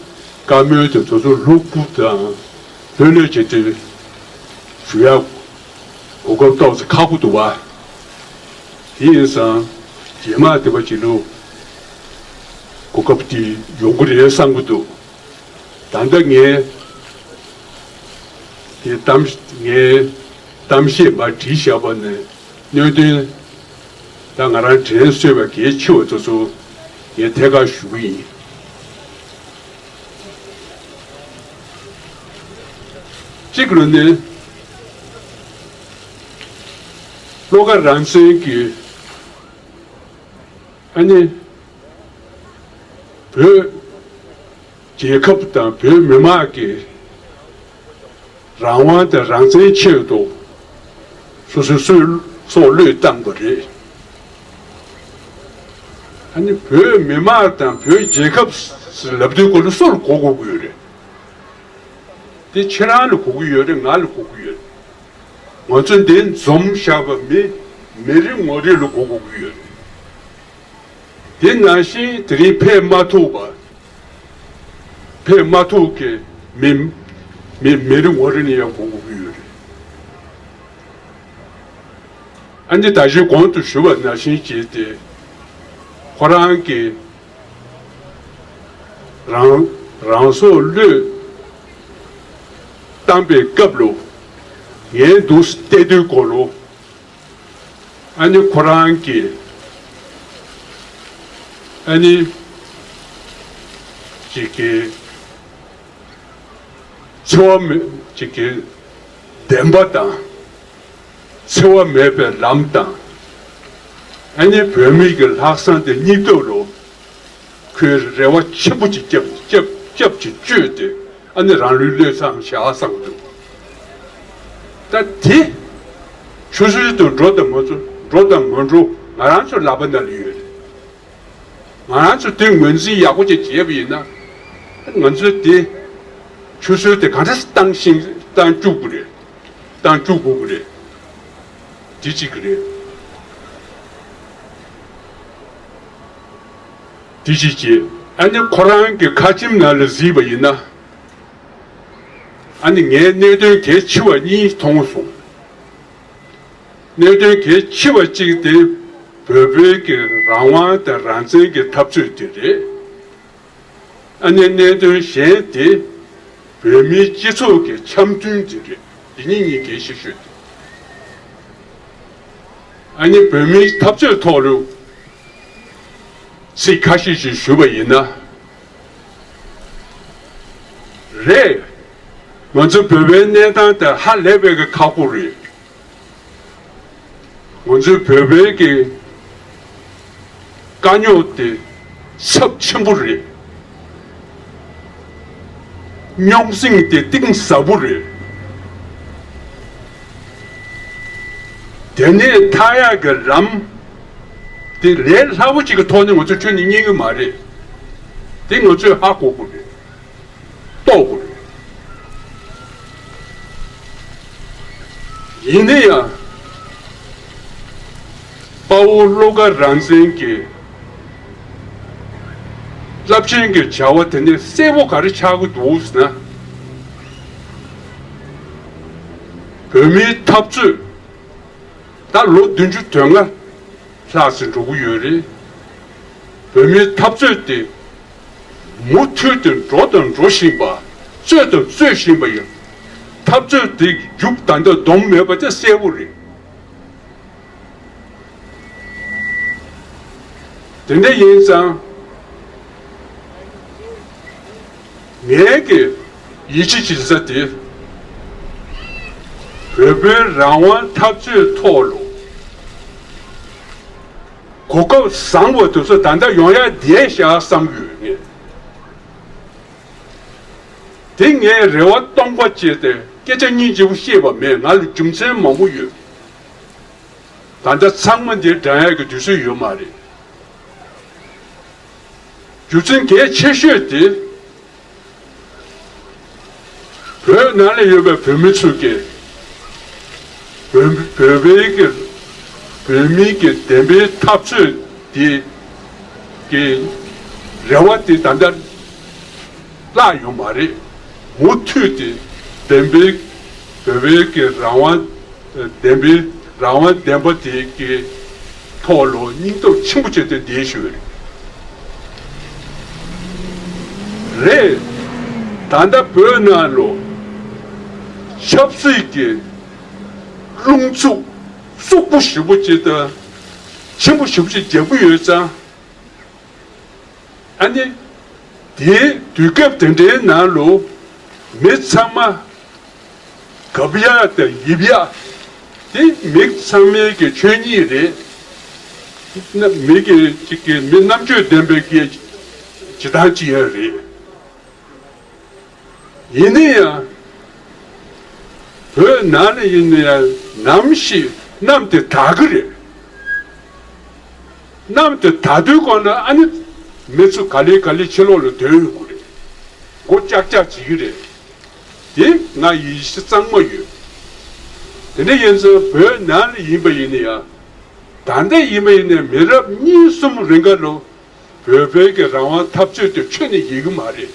བཀའ་མོལ་དེ་ཚོ་ཚོ་ལྷུག་པོ་དང་ལྷོད་ལྷོད་བྱས་ཏེ་ཞུ་ཡག་གོ་སྐབས་ཏོག་ཙམ་ཁག་པོ་འདུག་བ། དེ་ཡིན་ཙང་རྗེས་མ་དེ་བ་ཅིག་ལུ་གོ་སྐབས་དེ་ཡོང་གི་རེད་བསམ་གི་འདུག་ད་ལྟ་ངས་དེ་གཏམ་ངས་གཏམ་བཤད་མར་བྲིས་བཞག་པ་ནས། གནད་དོན་ད་ང་རང་དྲན་གསོས་པ་གལ་ཆེ་བ་ཚོ་ཚོ་ངས་ཐད་ཀར་ཞུ་གི་ཡིན། གཅིག་ལ་ནི་བློ་དགའ་རང་བཙན་གྱི་ཨ་ནི་བོད་རྒྱལ་ཁབ་དང་བོད་མི་མང་གི་རང་དབང་དང་རང་བཙན་ཆེད་དུ་སོ་སོའི་སྲོག་བློས་བཏང་པ་རེད། ཨ་ནི་བོད་མི་མང་དང་བོད་རྒྱལ་ཁབ་ཟེར་ལབ་དུས་སྐོར་ལ་སུ་ལ་གོ་དགོས་ཀྱི་ཡོད་རེད། དེ་ཁྱེད་རང་ལ་གོ་གི་ཡོད་རེད། ང་ལ་གོ་གི་ཡོད་རེད། ང་ཚོ་འདི་འཛོམས་བཞག་པ་མི་མི་རེ་ངོ་རེ་ལ་གོ་དགོས་ཀྱི་ཡོད་རེད། དེ་ནང་བཞིན་དེ་རིང་ཕེབས་མ་ཐུབ་པ། ཕེབས་མ་ཐུབ་མཁན་མི་མི་མི་རེ་ངོ་རེ་ནས་ཡང་གོ་དགོས་ཀྱི་ཡོད་རེད། ཨ་ནི་ད་གིན་གོང་དུ་ཞུས་པ་ནང་བཞིན་བྱས་ཏེ། ཁོ་རང་གིས་རང་རང་སྲོག་བློས་བཏང་པའི་སྐབས་ལ། ངའི་འདུག་བལྟས་དུས་སྐོར་ལ། ཨ་ནི་ཁོ་རང་གིས་ཨ་ནི་ཅིག་གི་འཚེ་བ་མེད་ཅིག་གི་བདེན་པ་དང་། འཚེ་བ་མེད་པའི་ལམ་དང་། ཨ་ནི་བོད་མི་གི་ལྷག་བསམ་དེ་སྙིང་སྟོབས་ལ། ཁོས་རེ་བ་ཆེན་པོ་ཅིག་བརྒྱབ་བརྒྱབ་བརྒྱབ་ཅིག་བཅོལ་ཏེ། ཨ་ནི་རང་ལུས་བློས་བཏང་བྱས་བསམ་འདུག་ད་དེ་ཆུད་ཟོས་དུ་འགྲོ་དང་མ་འགྲོ། འགྲོ་དང་མ་འགྲོ་ང་རང་ཚོའི་ལག་པ་ནང་ལ་ཡོད་རེད། ང་རང་ཚོ་དེ་ངོས་འཛིན་ཡག་པོ་ཅིག་བྱས་པ་ཡིན་ན། ང་ཚོས་དེ་ཆུད་ཟོས་དེ་ག་འདྲ་བཏང་ཤིང་བཏང་བཅུག་དགོས་རེད། བཏང་བཅུག་དགོས་ཀྱི་རེད། དེ་གཅིག་གི་རེད། དེ་གཅིག་བྱས། ཨ་ནི་ཁོ་རང་གི་ཁ་ཆེམས་ནང་ལ་གཟིགས་པ་ཡིན་ན། ཨ་ནི་ངས་གནད་དོན་གལ་ཆེ་བ་གཉིས་མཐོང་སོང་། གནད་དོན་གལ་ཆེ་བ་གཅིག་དེ་བོད་པའི་གི་རང་དབང་དང་རང་བཙན་གྱི་འཐབ་རྩོད་དེ་རེད། ཨ་ནི་གནད་དོན་གཞན་དེ་བོད་མིའི་སྤྱི་ཚོགས་ཀྱི་འཆམ་མཐུན་དེ་རེད། དེ་གཉིས་གཉིས་གལ་ཆེ་ཤོས་དེ། ཨ་ནི་བོད་མིའི་འཐབ་རྩོད་ཐོག་ལ་ཚིག་ཁ་ཤས་ཤིག་ཞུས་པ་ཡིན་ན། རེད། ང་ཚོ་བོད་པའི་གནས་སྟངས་དེ་ཧ་ལས་པའི་གི་ཁག་པོ་རེད། ང་ཚོའི་བོད་པའི་གི་དཀའ་རྙོག་དེ་ཚབས་ཆེན་པོ་རེད། རྙོག་ཟིང་དེ་གཏིང་ཟབ་པོ་རེད། དེ་ནས་ཐར་ཡག་གི་ལམ་དེ་ལས་སླ་པོ་ཅིག་གི་ཐོག་ནས་ང་ཚོས་ཁྱོན་ནས་རྙེད་གི་མ་རེད། དེ་ང་ཚོས་ཧ་གོ་དགོས་རེད། རྟོགས་དགོས་རེད། ཡིན་ན་ཡང་། དཔའ་བོ་བློ་དགའ་རང་བཙན་གྱི་རླབས་ཆེན་གྱི་བྱ་བ་དེ་ནི་གསལ་པོ་ག་རེ་ཆགས་ཀྱི་འདུག་ཟེར་ན། བོད་མིའི་འཐབ་རྩོད་ད་ལོ་བདུན་ཅུ་དོན་ལྔ་ལྷག་ཙམ་འགྲོ་གི་ཡོད་རེད། བོད་མིའི་འཐབ་རྩོད་དེ་མུ་མཐུད་དུ་འགྲོ་དང་འགྲོ་བཞིན་པ། རྩོད་དང་རྩོད་བཞིན་པ་ཡིན། འཐབ་རྩོད་དེ་མཇུག་ད་ལྟ་སྡོམ་མེད་པ་དེ་གསལ་པོ་རེད། དེ་འདྲ་ཡིན་ཙང་། ངའི་གི་ཡིད་ཆེས་བྱེད་ས་དེ། བོད་པའི་རང་དབང་འཐབ་རྩོད་ཐོག་ལ་གོ་སྐབས་བཟང་བ་དེ་ཚོ་ད་ལྟ་ཡོང་ཡ་བསྡད་བཞག་བསམ་གྱི་ཡོད་ངས། དེ་ངས་རེ་བ་སྟོང་པ་བྱས་ཏེ་སྐད་ཆ་སྙིང་རྗེ་པོ་བཤད་པ་མེད། ང་ལ་རྒྱུ་མཚན་མང་པོ་ཡོད། ད་ལྟ་ཚང་མ་འདིར་འགྲེང་ཡག་གི་དུས་ཚོད་ཡོད་མ་རེད། རྒྱུ་མཚན་གལ་ཆེ་ཤོས་དེ། བོད་ནང་ལ་ཡོད་པའི་བོད་མི་ཚོས་ཀྱིས་བོད་བོད་པའི་གི་བོད་མིའི་གི་བདེན་པའི་འཐབ་རྩོད་དེ་གི་རེ་བ་དེ་ད་ལྟ་བརླག་ཡོད་མ་རེད། མུ་མཐུད་དེ་བདེན་པའི་བོད་པའི་གི་རང་དབང་བདེན་པའི་རང་དབང་བདེན་པ་དེ་གི་ཐོག་ལ་སྙིང་སྟོབས་ཆེན་པོ་བྱས་ཏེ་བསྡད་ཞུ་བ་རེད། རེད། ད་ལྟ་བོད་ནང་ལ་ཆབ་སྲིད་ཀྱི་རླུང་འཚུབ་རྩུབ་པོ་ཞེ་པོ་ཅིག་དང་ཆེན་པོ་ཞེ་པོ་ཅིག་རྒྱག་གི་ཡོད་ཙང་། ཨ་ནི། དེའི་དུས་སྐབས་དེ་འདྲའི་ནང་ལ་མི་ཚང་མ་གབ་ཡག་དང་ཡིབ་ཡག་དེ་མི་ཚང་མའི་གི་ཆོས་ཉིད་རེད། ན་མི་གི་ཅིག་གི་མི་རྣམ་དཔྱོད་ལྡན་པའི་གི་བྱེད་སྟངས་ཅིག་ཡང་རེད། ཡིན་ན་ཡང་། བོད་ནང་ལ་ཡིན་ན་ཡང་ནམ་ཞིག་གནམ་དེ་དག་གི་རེད། གནམ་དེ་དག་དུས་གོང་ན་ཨ་ནི་མི་ཚོ་ག་ལེ་ག་ལེ་ཕྱི་ལོགས་ལ་སྡོད་ཡོང་གི་རེད། སྒོ་ལྕགས་ལྕགས་བྱེད་ཀྱི་རེད། དེ་ང་ཡིད་ཆེས་གཙང་མ་ཡོད། དེ་འདྲ་ཡིན་ཙང་བོད་ནང་ལ་ཡིན་པ་ཡིན་ན་ཡང་། ད་ལྟ་ཡིན་པ་ཡིན་ན་མི་རབས་གཉིས་གསུམ་རིང་ག་ལ་བོད་པའི་གི་རང་དབང་འཐབ་རྩོད་དེ་ཁྱོན་ནས་ཡིན་གི་མ་རེད།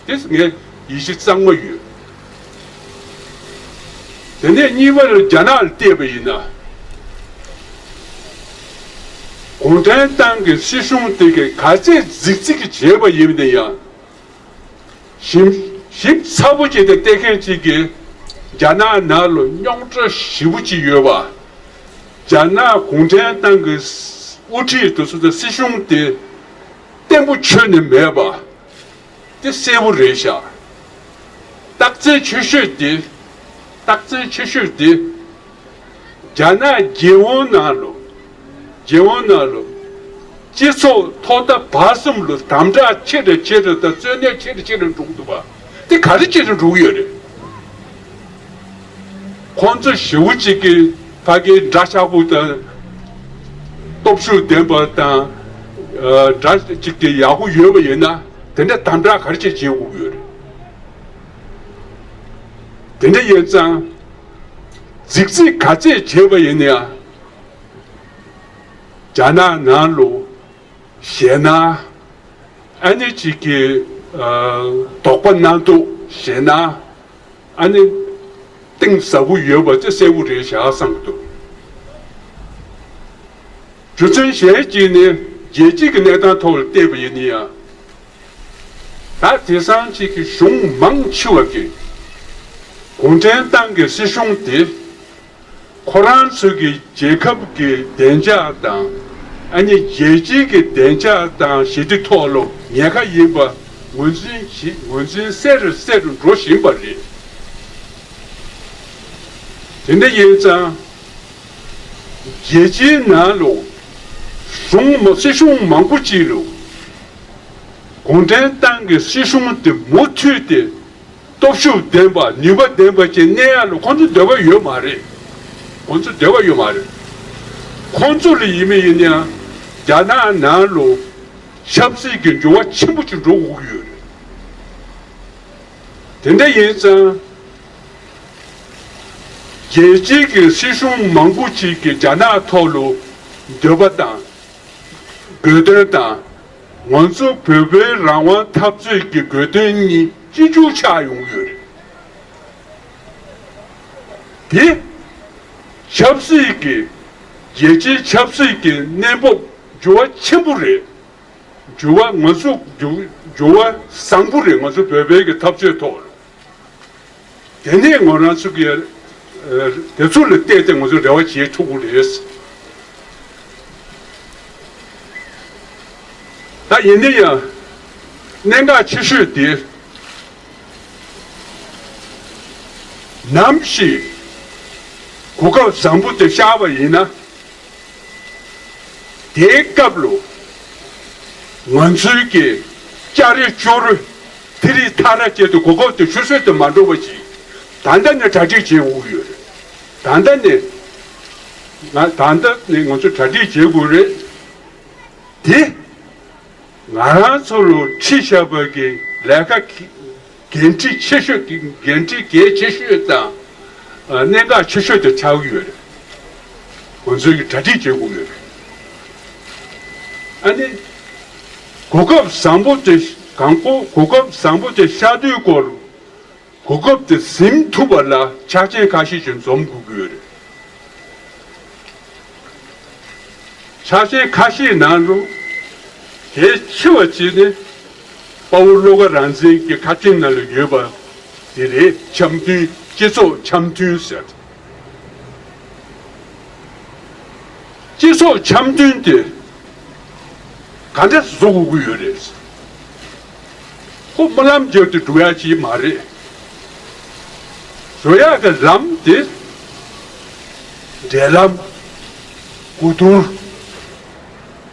དེ་ངས་ཡིད་ཆེས་གཙང་མ་ཡོད། དེ་ནས་གཉིས་པ་ལ་རྒྱ་ནག་ལ་བལྟས་པ་ཡིན་ན། གུང་ཁྲན་ཏང་གི་སྲིད་གཞུང་དེ་གི་ག་ཚད་རྫིག་རྫིག་གི་བྱས་པ་ཡིན་ན་ཡང་། ཞིབ་ཞིབ་ཚགས་པོ་བྱས་ཏེ་བལྟས་མཁན་ཅིག་གིས་རྒྱ་ནག་ནང་ལ་རྙོག་དྲ་ཞེ་པོ་ཅིག་ཡོད་པ། རྒྱ་ནག་གུང་ཁྲན་ཏང་གི་དབུ་ཁྲིད་དེ་ཚོ་དང་སྲིད་གཞུང་དེ་བརྟན་པོ་ཁྱོན་ནས་མེད་པ། དེ་གསལ་པོ་རེད་ཤག་རྟགས་མཚན་ཆེ་ཤོས་དེ། རྟགས་མཚན་ཆེ་ཤོས་དེ། རྒྱ་ནག་རྒྱལ་ཡོངས་ནང་ལོ། རྒྱལ་ཡོངས་ནང་ལོ། སྤྱི་ཚོགས་ཐོག་མཐའ་བར་གསུམ་ལོ་དམ་དྲག་ཆེ་རུ་ཆེ་རུ་དང་རྩོད་གླེང་ཆེ་རུ་ཆེ་རུ་འགྲོ་གི་འདུག་པ། དེ་ག་རེ་ཆེ་རུ་འགྲོ་གི་ཡོད་རེད། ཁོང་ཚོ་ཞེ་པོ་ཅིག་གིས་ཕ་གིའི་འདྲ་ཆགས་པོ་དང་། སྟོབས་ཤུགས་ལྡན་པ་དང་། ཨ། འདྲ་ཅིག་དེ་ཡག་པོ་ཡོད་པ་ཡིན་ན། དེ་འདྲ་དམ་དྲག་ག་རེ་བྱེད་བྱེད་དགོས་ཀྱི་ཡོད་རེད། དེ་འདྲ་ཡིན་ཙང་། རྫིག་རྫིག་ག་ཚད་བྱས་པ་ཡིན་ན་ཡང་། རྒྱ་ནག་ནང་ལོ། ཞེད་སྣང་། ཨ་ནི་ཅིག་གི། ཨ། དོགས་པ་སྣ་ཚོགས་ཞེད་སྣང་། ཨ་ནི་གཏིང་ཟབ་པོ་ཡོད་པ་དེ་གསལ་པོ་རེད་བཞག་བསམ་གྱི་འདུག་རྒྱུ་མཚན་གཞན་གཅིག་ནི་རྒྱལ་སྤྱིའི་གནས་སྟངས་ཐོག་ལ་བལྟས་པ་ཡིན་ན་ཡང་། ད་དེང་སང་ཅིག་གི་གཞུང་མང་ཆེ་བ་གིས་གུང་ཁྲན་ཏང་གི་སྲིད་གཞུང་དེ། ཁོ་རང་ཚོ་གི་རྒྱལ་ཁབ་ཀྱི་བདེ་འཇགས་དང་། ཨ་ནི་རྒྱལ་སྤྱིའི་གི་བདེ་འཇགས་དང་ཞི་བདེ་ཐོག་ལ་ཉེན་ཁ་ཡིན་པ་ངོས་འཛིན་ཞིག་ངོས་འཛིན་གསལ་རུ་གསལ་རུ་འགྲོ་བཞིན་པ་རེད། དེ་འདྲ་ཡིན་ཙང་། རྒྱལ་སྤྱིའི་ནང་ལ་གཞུང་མ་སྲིད་གཞུང་མང་པོ་ཅིག་ལ་གུང་ཁྲན་ཏང་གི་སྲིད་གཞུང་དེ་མུ་མཐུད་དེ། སྟོབས་ཤུགས་ལྡན་པ་ནུས་པ་ལྡན་པ་ཅིག་གནས་ཡག་ལ་ཁོང་ཚོ་འདོད་པ་ཡོད་མ་རེད། ཁོང་ཚོ་འདོད་པ་ཡོད་མ་རེད། ཁོང་ཚོ་ལ་ཡིན་མི་ཡིན་ཡང་རྒྱ་ནག་ནང་ལ་ཆབ་སྲིད་ཀྱི་འགྱུར་བ་ཆེན་པོ་ཅིག་འགྲོ་དགོས་ཀྱི་ཡོད་རེད། དེ་འདྲ་ཡིན་ཙང་རྒྱལ་སྤྱིའི་གི་སྲིད་གཞུང་མང་པོ་ཅིག་གིས་རྒྱ་ནག་ཐོག་ལ་འདོད་པ་དང་། དགོས་འདུན་དང་། ང་ཚོ་བོད་པའི་རང་དབང་འཐབ་རྩོད་ཀྱི་དགོས་འདུན་གཉིས་གཅིག་གྱུར་ཆགས་ཡོང་གི་ཡོད་རེད། དེ་ཆབ་སྲིད་ཀྱི། རྒྱལ་སྤྱིའི་ཆབ་སྲིད་ཀྱི་གནས་བབ་འགྱུར་བ་ཆེན་པོ་རེད། འགྱུར་བ་ང་ཚོ་འགྱུར་འགྱུར་བ་བཟང་པོ་རེད། ང་ཚོ་བོད་པའི་གི་འཐབ་རྩོད་ཐོག་ལ། དེ་ནས་ང་རང་ཚོ་གི། ཨ། དེ་ཚོ་ལ་བལྟས་ཏེ་ང་ཚོ་རེ་བ་བྱེད་ཐུབ་ཀྱི་རེད། ད་ཡིན་ན་ཡང་གནད་འགག་ཆེ་ཤོས་དེ། ནམ་ཞིག་གོ་སྐབས་བཟང་པོ་དེ་ཤར་བ་ཡིན་ན། དེའི་སྐབས་ལ་ང་ཚོའི་གི་ལྕགས་རི་ཅོག་རི་ཐི་རི་ཐ་ར་བྱས་ཏེ་གོ་སྐབས་དེ་ཆུད་ཟོས་དུ་མ་འགྲོ་བ་ཞིག་ད་ལྟ་ནས་གྲ་སྒྲིག་བྱེད་དགོས་ཀྱི་ཡོད་རེད། ད་ལྟ་ནས་ང་ད་ལྟ་ནས་ང་ཚོ་གྲ་སྒྲིག་བྱེད་དགོས་རེད། དེ་ང་རང་ཚོ་ལ་ཁྲིད་བཞག་པ་གི་ལས་ཀ་གི་འགན་འཁྲི་ཆེ་ཤོས་ཀྱི་འགན་འཁྲི་གལ་ཆེ་ཤོས་དང་། ཨ། གནད་འགག་ཆེ་ཤོས་དེ་ཆགས་ཀྱི་ཡོད་རེད། ང་ཚོས་ཀྱི་གྲ་སྒྲིག་བྱེད་དགོས་ཡོད་རེད། ཨ་ནི། གོ་སྐབས་བཟང་པོ་དེ་གང་གོ་གོ་སྐབས་བཟང་པོ་དེ་ཤར་དུས་སྐོར། གོ་སྐབས་དེ་ཟིན་ཐུབ་པ་ལ་ཆ་རྐྱེན་ཁ་ཤས་ཤིག་འཛོམས་དགོས་ཀྱི་ཡོད་རེད། ཆ་རྐྱེན་ཁ་ཤས་ནང་ལ་གལ་ཆེ་བ་ཅིག་ནི་དཔའ་བོ་བློ་དགའ་རང་བཙན་གྱི་ཁ་ཆེམས་ནང་ལ་ཡོད་པ་དེ་རེད། འཆམ་མཐུན། སྤྱི་ཚོགས་འཆམ་མཐུན་ཟེར། སྤྱི་ཚོགས་འཆམ་མཐུན་དེ་ག་འདྲ་བཟོ་དགོས་ཀྱི་ཡོད་རེད། ཁོ་སྨོན་ལམ་བརྒྱབ་སྟེ་འགྲོ་ཡག་ཅིག་མ་རེད། བཟོ་ཡག་གི་ལམ་དེ་འབྲེལ་ལམ། གོ་བསྡུར།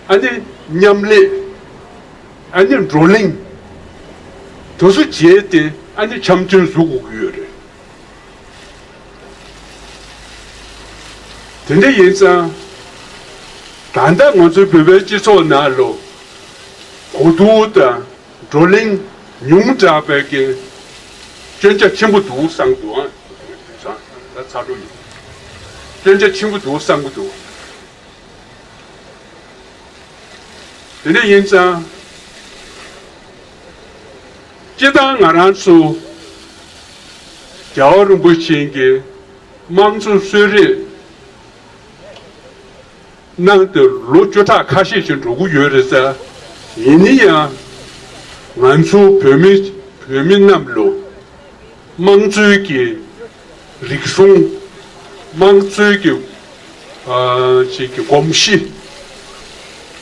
ཨ་ནི་མཉམ་ལས། ཨ་ནི་བགྲོ་གླེང་། དེ་ཚོ་བྱས་ཏེ་ཨ་ནི་འཆམ་མཐུན་བཟོ་དགོས་ཀྱི་ཡོད་རེད། དེ་འདྲ་ཡིན་ཙང་། ད་ལྟ་ང་ཚོའི་བོད་པའི་སྤྱི་ཚོགས་ནང་ལ་གོ་བསྡུར་དང་བགྲོ་གླེང་ཉུང་དྲགས་པའི་གི་སྐྱོན་ཆ་ཆེན་པོ་འདུག་བསམ་འདུག་ཨ། ད་ཚ་དྲོ་ཡིན། སྐྱོན་ཆ་ཆེན་པོ་འདུག་བསམ་གི་འདུག་དེ་འདྲ་ཡིན་ཙང་། སྤྱིར་བཏང་ང་རང་ཚོ་རྒྱལ་བ་རིན་པོ་ཆེ་གི་དམངས་གཙོ་གསོལ་རས་ གནང་སྟེ་ལོ་བཅུ་ཕྲག་ཁ་ཤས་ཤིག་འགྲོ་གི་ཡོད་རེད་ཟེར། ཡིན་ན་ཡང་ང་ཚོ་བོད་མི་བོད་མི་རྣམས་ལ་དམངས་གཙོའི་གི་རིག་གཞུང་། དམངས་གཙོའི་གི་ཨ་ཅིག་གི་གོམས་གཤིས་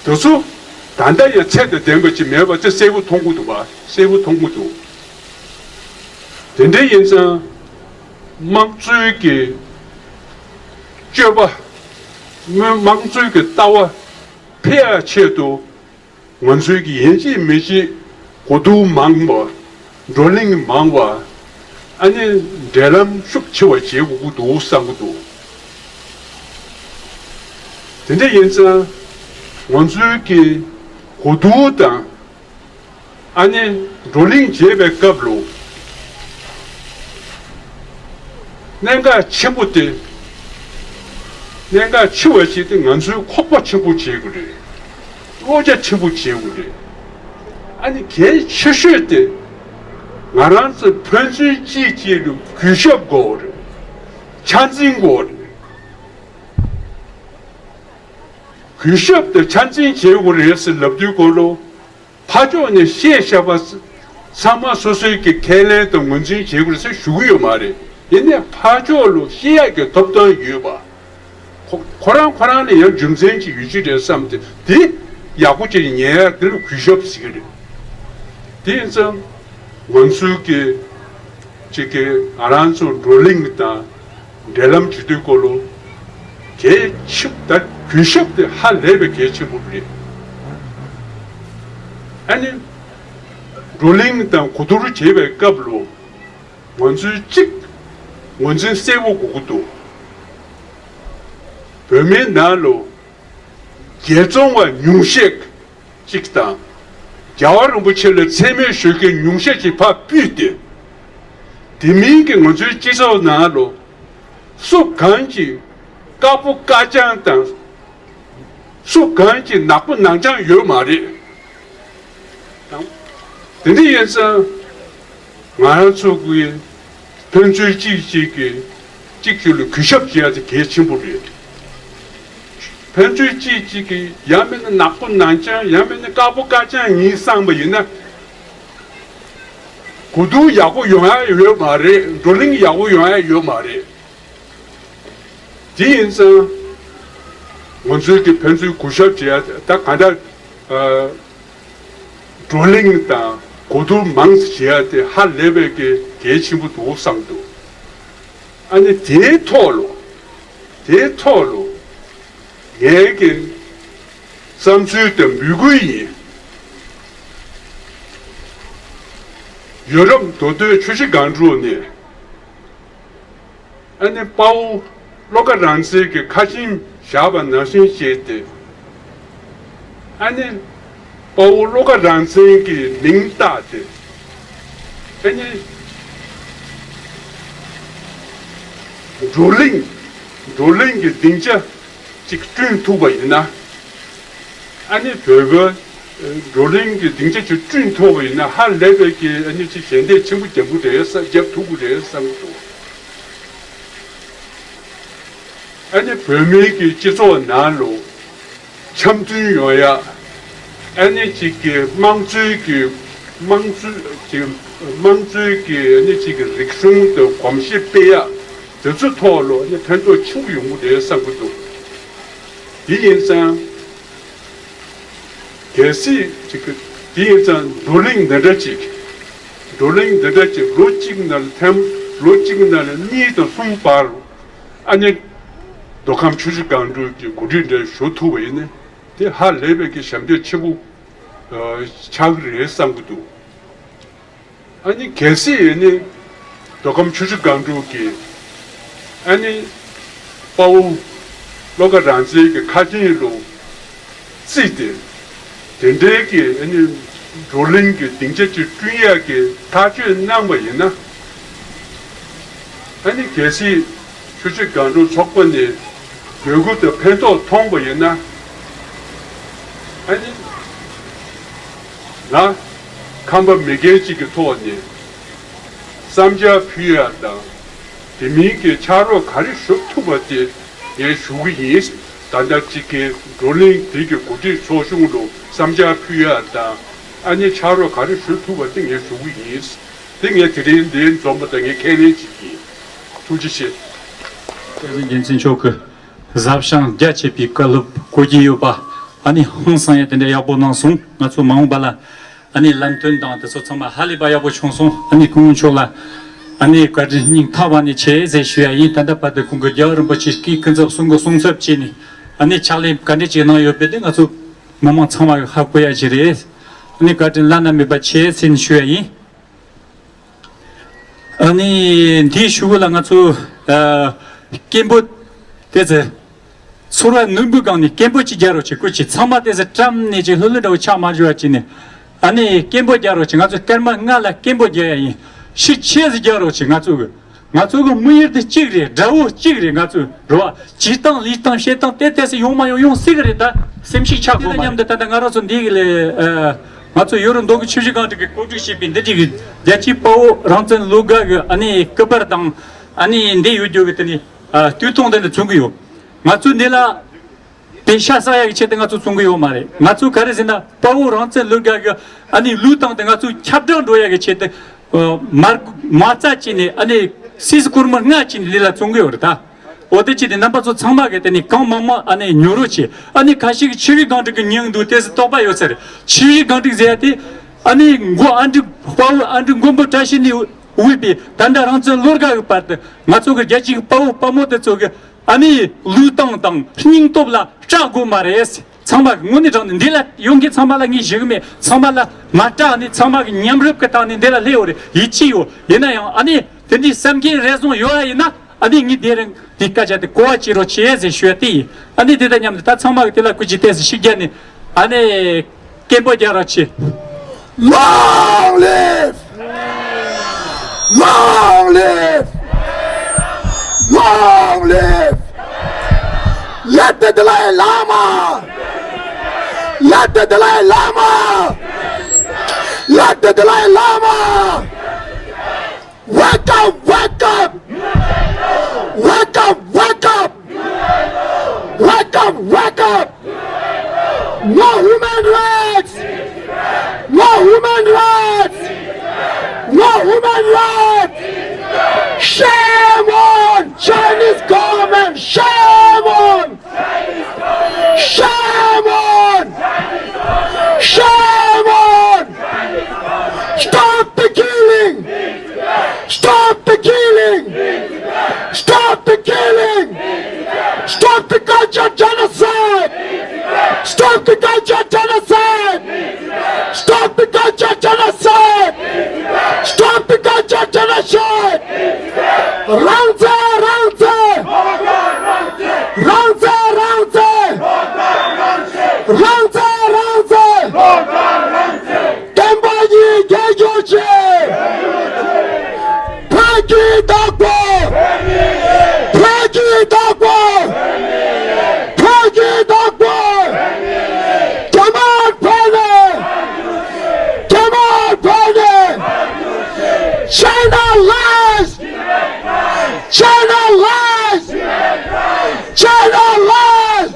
དེ་ཚོ་ད་ལྟ་ཡང་ཚད་དང་ལྡན་པ་ཅིག་མེད་པ་དེ་གསལ་པོ་མཐོང་གི་འདུག་པ། གསལ་པོ་མཐོང་གི་འདུག་དེ་འདྲ་ཡིན་ཙང་དམངས་གཙོའི་གི་སྤྱོད་པ། དམངས་གཙོའི་གི་ལྟ་བ་འཕེལ་ཡག་ཆེད་དུ། ང་ཚོའི་གི་ཡིན་གཅིག་མིན་གཅིག་གོ་བསྡུར་མང་བ། བགྲོ་གླེང་མང་བ། ཨ་ནི་འབྲེལ་ལམ་ཤུགས་ཆེ་བ་བྱེད་དགོས་ཀྱི་འདུག་བསམ་གྱི་འདུག་དེ་འདྲ་ཡིན་ཙང་ང་ཚོའི་གི་གོ་བསྡུར་དང་ཨ་ནི་བགྲོ་གླེང་བྱེད་པའི་སྐབས་ལ། གནད་འགག་ཆེན་པོ་དེ། གནད་འགག་ཆེ་བ་ཞིག་དེ་ང་ཚོས་ཁོག་པ་ཆེན་པོ་བྱེད་དགོས་རེད། བློ་རྒྱ་ཆེན་པོ་བྱེད་དགོས་རེད། ཨ་ནི་གལ་ཆེ་ཤོས་དེ་ང་རང་ཚོ་ཕན་ཚུན་གཅིག་གཅིག་ལ་གུས་ཞབས་དགོས་རེད། ཆ་འཛིན་དགོས་རེད། གུས་ཞབས་དང་ཆ་འཛིན་བྱེད་དགོས་རེད་ཟེར་ལབ་དུས་སྐོར་ལ། ཕར་ཕྱོགས་ནས་བཤད་བཞག་པ་ཚང་མ་སོ་སོའི་གི་ཁས་ལེན་དང་ངོས་འཛིན་བྱེད་དགོས་ཟེར་ཞུ་གི་ཡོད་མ་རེད། ཡིན་ནའི་ཕར་ཕྱོགས་ལ་བཤད་ཡག་གི་ཐོབ་ཐང་ཡོད་པ། ཁོ་ཁོ་རང་ཁོ་རང་ལ་ཡང་རྒྱུ་མཚན་ཅིག་ཡོད་ཀྱི་རེད་བསམ་སྟེ་དེ་ཡག་པོ་ཅིག་ཉན་ཡག་དེ་ལ་གུས་ཞབས་ཟེར་གི་རེད། དེ་ཡིན་ཙང་ང་ཚོའི་གི་ཅིག་གི་ང་རང་ཚོ་བགྲོ་གླེང་དང་། འབྲེལ་ལམ་བྱེད་དུས་སྐོར་ལ་གལ་ཆེ་ད་གུས་ཞབས་དེ་ཧ་ལས་པའི་གལ་ཆེན་པོ་རེད། ཨ་ནི་བགྲོ་གླེང་དང་གོ་བསྡུར་བྱེད་པའི་སྐབས་ལ་ང་ཚོའི་གཅིག་ངོས་འཛིན་གསལ་པོ་དགོས་ཀྱི་འདུག་བོད་མིའི་ནང་ལ་རྒྱལ་བཙོང་བ་ཉུང་ཤས་གཅིག་དང་། རྒྱལ་བ་རིན་པོ་ཆེ་ལ་མཚན་སྨད་ཞུ་མཁན་ཉུང་ཤས་ཅིག་ཕར་ཕུད་དེ། དེ་མིན་གྱི་ང་ཚོའི་སྤྱི་ཚོགས་ནང་ལ་སུ་གང་གི་དཀར་པོ་དཀར་རྐྱང་དང་། སུ་གང་གི་ནག་པོ་ནག་རྐྱང་ཡོད་མ་རེད། དེ་འདྲ་ཡིན་ཙང་། ང་རང་ཚོ་གིས་ཕན་ཚུན་གཅིག་གཅིག་གིས་གཅིག་གཅིག་ལ་གུས་ཞབས་བྱེད་ཡ་དེ་གལ་ཆེན་པོ་རེད། ཕན་ཚུན་གཅིག་གཅིག་གིས་ཡང་མིན་ན་ནག་པོ་ནག་རྐྱང་ཡང་མིན་ན་དཀར་པོ་དཀར་རྐྱང་ཡིན་བསམ་པ་ཡིན་ན། གོ་བསྡུར་ཡག་པོ་ཡོང་ཡ་ཡོད་མ་རེད། བགྲོ་གླེང་ཡག་པོ་ཡོང་ཡ་ཡོད་མ་རེད། དེ་ཡིན་ཙང་། ང་ཚོའི་གི་ཕན་ཚུན་གུས་ཞབས་བྱེད་ཡ་ད་ག་འདྲ། ཨ། བགྲོ་གླེང་དང་གོ་བསྡུར་མང་ཙམ་བྱེད་ཡ་དེ་ཧ་ལས་པའི་གི་གལ་ཆེན་པོ་འདུག་བསམ་འདུག་ཨ་ནི་དེའི་ཐོག་ལ། དེའི་ཐོག་ལ། ངའི་གི་བསམ་ཚུལ་དང་འབོད་སྐུལ་ཡིན། ཡོ་རོབ་མདོ་སྟོད་ཆུ་བཞི་སྒང་དྲུག་ནས། ཨ་ནི་དཔའ་བོ་བློ་དགའ་རང་བཙན་གྱི་ཁ་ཆེམས་བཞག་པ་ནང་བཞིན་བྱས་ཏེ། ཨ་ནི་དཔའ་བོ་བློ་དགའ་རང་བཙན་གྱི་མིང་བཏགས་ཏེ། ཨ་ནི་བགྲོ་གླེང་། བགྲོ་གླེང་གི་སྡིངས་ཆ་ཅིག་བསྐྲུན་ཐུབ་པ་ཡིན་ན། ཨ་ནི་བོད་པ་བགྲོ་གླེང་གི་སྡིངས་ཆ་ཅིག་བསྐྲུན་ཐུབ་པ་ཡིན་ན་ཧ་ལས་པའི་གི་ཨ་ནི་ཅིག་ཞལ་འདེབས་ཆེན་པོ་རྒྱབ་ཀྱི་རེད་བསམ། རྒྱབ་ཐུབ་ཀྱི་རེད་བསམ་གྱི་འདུག་ཨ་ནི་བོད་མིའི་གི་སྤྱི་ཚོགས་ནང་ལ་འཆམ་མཐུན་ཡོང་ཡ། ཨ་ནི་ཅིག་གི་དམངས་གཙོའི་གི་དམངས་གཙོའི་གི་དམངས་གཙོའི་གི་ཨ་ནི་ཅིག་གི་རིག་གཞུང་དང་གོམས་གཤིས་སྤེལ་ཡ་དེ་ཚོ་ཐོག་ལ་ཨ་ནི་ཕན་ཐོགས་ཆེན་པོ་ཡོང་གི་རེད་བསམ་གྱི་འདུག་དེ་ཡིན་ཙང་། གལ་སྲིད་ཅིག་དེ་ཡིན་ཙང་བགྲོ་གླེང་འདི་འདྲ་ཅིག་བགྲོ་གླེང་འདི་འདྲ་ཅིག་ལོ་གཅིག་ནང་ལ་ཐེངས། ལོ་གཅིག་ནང་ལ་གཉིས་དང་གསུམ་བར་ཨ་ནི་མདོ་ཁམས་ཆུ་བཞི་སྒང་དྲུག་གི་གོ་སྒྲིག་འདྲ་ཞུ་ཐུབ་པ་ཡིན་ན་དེ་ཧ་ལས་པའི་གི་ཞབས་འདེགས་ཆེ་པོ་ཆགས་ཀྱི་རེད་བསམ་གྱི་འདུག་ཨ་ནི་གལ་སྲིད་ཨ་ནི་མདོ་ཁམས་ཆུ་བཞི་སྒང་དྲུག་གི་ཨ་ནི་དཔའ་བོ་བློ་དགའ་རང་བཙན་གྱི་ཁ་ཆེམས་ལ་བརྩིས་ཏེ་དེ་འདྲའི་གི་ཨ་ནི་བགྲོ་གླེང་གི་སྡིངས་ཆ་ཅིག་བསྐྲུན་ཡག་གི་ཐག་གཅོད་གནང་བ་ཡིན་ན། ཨ་ནི་གལ་སྲིད་ཆུ་བཞི་སྒང་དྲུག་ཚོགས་པ་ནས་འབོད་སྐུལ་དང་ཕན་ཐོགས་མཐོང་བ་ཡིན་ན། ཨ་ནི་ང་ཁམས་པ་མི་སྒེར་གཅིག་གི་ཐོག་ནས་བསམ་འཆར་ཕུལ་ཡ་དང་དེ་མིན་གྱི་ཕྱག་རོགས་ག་རེ་ཞུ་ཐུབ་པ་དེ་ ངས་ཞུ་གི་ཡིན། ད་ལྟ་གཅིག་གི་བགྲོ་གླེང་དེ་གི་གོ་སྒྲིག་ཚོགས་ཆུང་ལ་བསམ་འཆར་ཕུལ་ཡ་དང་། ཨ་ནི་ཕྱག་རོགས་ག་རེ་ཞུ་ཐུབ་པ་དེ་ངས་ཞུ་གི་ཡིན། དེ་ངས་དེ་རིང་འདིར་འཛོམས་པ་དང་ངས་ཁས་ལེན་བྱེད་ཀྱི་ཡིན། ཐུགས་རྗེ་ཆེ། བཀའ་དྲིན་རྒྱལ་མཚན་མཆོག་གིས་གཟབ་ཤང་རྒྱ་ཆེ་བའི་བཀའ་སློབ་གོ་རྒྱུ་ཡོད་པ། ཨ་ནི་ཧང་སང་ཡ་དེ་འདྲ་ཡག་པོ་གནང་སོང་། ང་ཚོ་མ་འོངས་པ་ལ་ཨ་ནི་ལམ་སྟོན་དང་དེ་ཚོ་ཚང་མ་ཧ་ལས་པ་ཡག་པོ་བྱུང་སོང་། ཨ་ནི་སྐུ་ངོ་མཆོག་ལ་ཨ་ནི་བཀའ་དྲིན་སྙིང་ཐག་པ་ནས་ཆེ་ཟེར་ཞུ་ཡ་ཡིན། ད་ལྟ་བར་དུ་ཁོང་གི་རྒྱལ་བ་རིན་པོ་ཆེ་སྐུའི་སྐུ་ཚབ་གསུང་གི་གསུང་ཚབ་བྱས་ནས་ཨ་ནི་ཕྱག་ལས་ག་འདྲ་ཅིག་གནང་ཡོད་པ་དེ་ང་ཚོ་མི་མང་ཚང་མ་གིས་ཧ་གོ་ཡ་ཅིག་རེད། ཨ་ནི་བཀའ་དྲིན་བླ་ན་མེད་པ་ཆེ་ཟེར་ནས་ཞུ་ཡ་ཡིན། ཨ་ནི་འདིའི་གཞུག་ལ་ང་ཚོ་ཨ་སྐད་འབོད་དེ་ཚོ་ཚོར་བ་རྣོན་པོའི་སྒང་ནས་སྐད་འབོད་ཅིག་རྒྱག་རོགས་བྱེད། སྐུ་མཁྱེན། ཚང་མ་དེ་ཚོ་བཀྲམ་ནས་ཅིག་ལྷོད་ལྷོད་འདྲ་བོ་ཆགས་མ་འགྲོ་བ་བྱས་ནས་ཨ་ནི་སྐད་འབོད་རྒྱག་རོགས་བྱེད། ང་ཚོ་སྐར་མ་ལྔ་ལ་སྐད་འབོད་རྒྱག་ཡ་ཡིན། ཤུགས་ཆེ་ཙམ་རྒྱག་རོགས་བྱེད། ང་ཚོ་གི་ང་ཚོ་གི་དམིགས་ཡུལ་དེ་གཅིག་རེད། དགྲ་བོ་གཅིག་རེད། ང་ཚོ་རེད་བ། བྱེད་སྟངས་ལས་སྟངས་བྱེད་སྟངས་དེ་དེ་ཚོ་ཡོང་མ་ཡོང་ཡོང་སྲིད་གི་རེད། ད་སེམས་ཤུགས་ཆག་དགོས་མ་རེད། དེ་དང་མཉམ་དུ་ད་ལྟ་ང་རང་ཚོ་འདི་གི་ལས་ཨ། ང་ཚོ་ཡོ་རོབ་མདོ་དབུས་ཆུ་བཞི་སྒང་དྲུག་གིས་གོ་སྒྲིག་བྱས་པའི་འདི་འདྲའི་གི་རྒྱལ་སྤྱིའི་དཔའ་བོ་རང་བཙན་བློ་དགའ་གི་ཨ་ནི་སྐུ་པར་དང་ཨ་ནི་འདི་ཡོད་རྒྱུ་གི་དེ་ནི་ཨ་སྟོད་ཐུང་དེ་འདྲ་བཙོང་གི་ཡོད། ང་ཚོ་འདི་ལ་པེ་ཤ་བསགས་ཡག་གི་ཆེད་དུ་ང་ཚོ་བཙོང་གི་ཡོད་མ་རེད། ང་ཚོ་ག་རེ་ཟེར་ན་དཔའ་བོ་རང་བཙན་བློ་དགའ་གི་ཨ་ནི་ལུས་བཏང་སྟེ་ང་ཚོ་ཁྱབ་བསྒྲགས་འགྲོ་ཡག་གི་ཆེད་དུ་ཨ་མ་མ་རྩ་བྱས་ནས་ཨ་ནི་སིས་སྒོར་མོ་ལྔ་བྱས་ནས་འདི་ལ་བཙོང་གི་ཡོད་རེད་ད། འོ་དེ་ཅི་དེ་རྣམ་པ་ཚོ་ཚང་མ་གི་དེ་ནི་གང་མང་མང་ཨ་ནི་ཉོ་རོགས་བྱེད། ཨ་ནི་ཁ་ཤས་ཀྱིས་ཆུ་བཞི་སྒང་དྲུག་གི་མྱིང་འདུག་དེ་ཚོ་དོགས་པ་ཡོད་ས་རེད། ཆུ་བཞི་སྒང་དྲུག་ཟེར་ཡ་དེ་ཨ་ནི་མགོ་ཨ་འབྲུག་དཔའ་བོ་ཨ་འབྲུག་མགོན་པོ་བཀྲ་ཤིས་ནི་དབུས་པའི་ད་ལྟ་རང་བཙན་བློ་དགའ་གི་བར་དུ་ང་ཚོ་གི་རྒྱལ་སྤྱིའི་དཔའ་བོ་དཔའ་མོ་དེ་ཚོ་གི་ཨ་ནི་ལུས་སྟངས་དང་སྙིང་སྟོབས་ལ་སྐྲག་དགོས་མ་རེད། ཚང་མ་དངོས་གནས་དྲང་གནས་འདི་ལ་ཡོང་མཁན་ཚང་མ་ལ་ངས་ཞུ་གི་མེད། ཚང་མ་ལ་མ་སྐྲག་ནས་ཚང་མ་གི་མཉམ་རུབ་ཀྱི་སྟེང་ནས་འདི་ལ་སླེབས་ཡོད་རེད། ཡིད་ཆེས་ཡོད། ཡིན་ན་ཡང་ཨ་ནི་དེ་འདྲའི་བསམ་མཁན་རེ་ཟུང་ཡོད་ཨ་ཡིན་ན་ཨ་ནི་ངས་དེ་རིང་འདི་སྐད་ཆ་དེ་གོ་བ་བྱེད་རོགས་བྱེད་ཟེར་ཞུ་ཡ་དེ་ཡིན། ཨ་ནི་དེ་དང་མཉམ་དུ་ད་ཚང་མ་གི་དེ་ལ་སྐུ་མཁྱེན་བསྟན་ཟེར་ཤིག་རྒྱག་ནས་ཨ་ནི་སྐད་འབོད་རྒྱག་རོགས་བྱེད། Long live! Long live! Long live! Let the Dalai Lama! Let the Dalai Lama! Let the Dalai Lama! Wake up! Wake up! Wake up! Wake up! Wake up! Wake up! No human rights! No human rights! No human rights! Shame on Chinese government! Shame on! Shame on! Shame on! Stop the killing! Stop the killing! Stop the killing! Stop the culture genocide! Stop the culture genocide! Stop the culture genocide! Stop the culture genocide! རང་བཙན། རང་བཙན། རང་བཙན། རང་བཙན། རང་བཙན། རང་བཙན། བསྟན་པ་ཉིད་རྒྱལ་གྱུར་ཅིག་བོད་ཀྱི་བདག་པོ། བོད་ཀྱི་བདག་པོ། བོད་ཀྱི་བདག་པོ། རྒྱ་དམར་ཕོག་ནས། རྒྱ་དམར་ཕོག་ནས། China lies! China lies! China lies!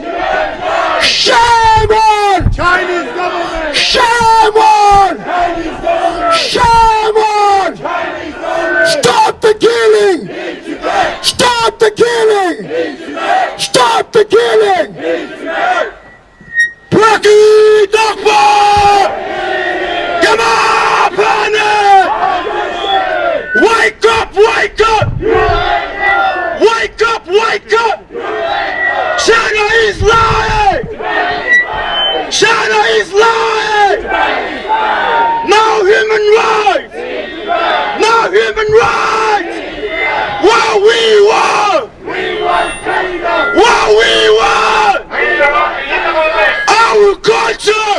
Shame on! Chinese government! Shame on! Chinese government! Shame on! Chinese government! Stop the killing! Stop the killing! Stop the killing! བོད་ཀྱི་བདག་པོ། རྒྱ་དམར་ཕོག་ནས། Wake up! Wake up! Wake up! Wake up! China is lying! China is lying! No human rights! No human rights! What we want! We want freedom! What we want! We want freedom! Our culture!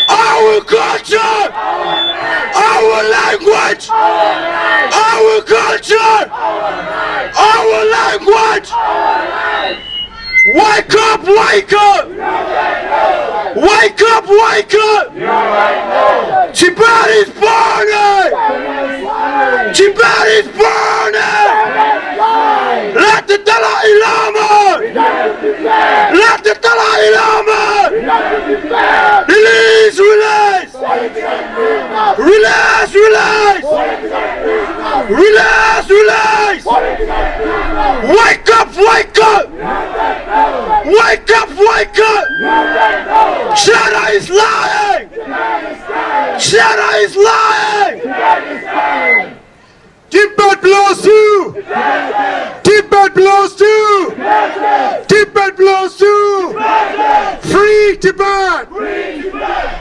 Our culture! Our language! Our culture! Our language! Wake up! Wake up! Wake up, wake up! Tibet is burning! Tibet is burning! Let the Dalai Lama! Let the Dalai Lama! Release, release! Release, release! Release, release! Wake up, wake up! Wake up, wake up! China is lying! China is lying! Tibet belongs to you! Tibet belongs to you! Tibet belongs to you! Free Tibet!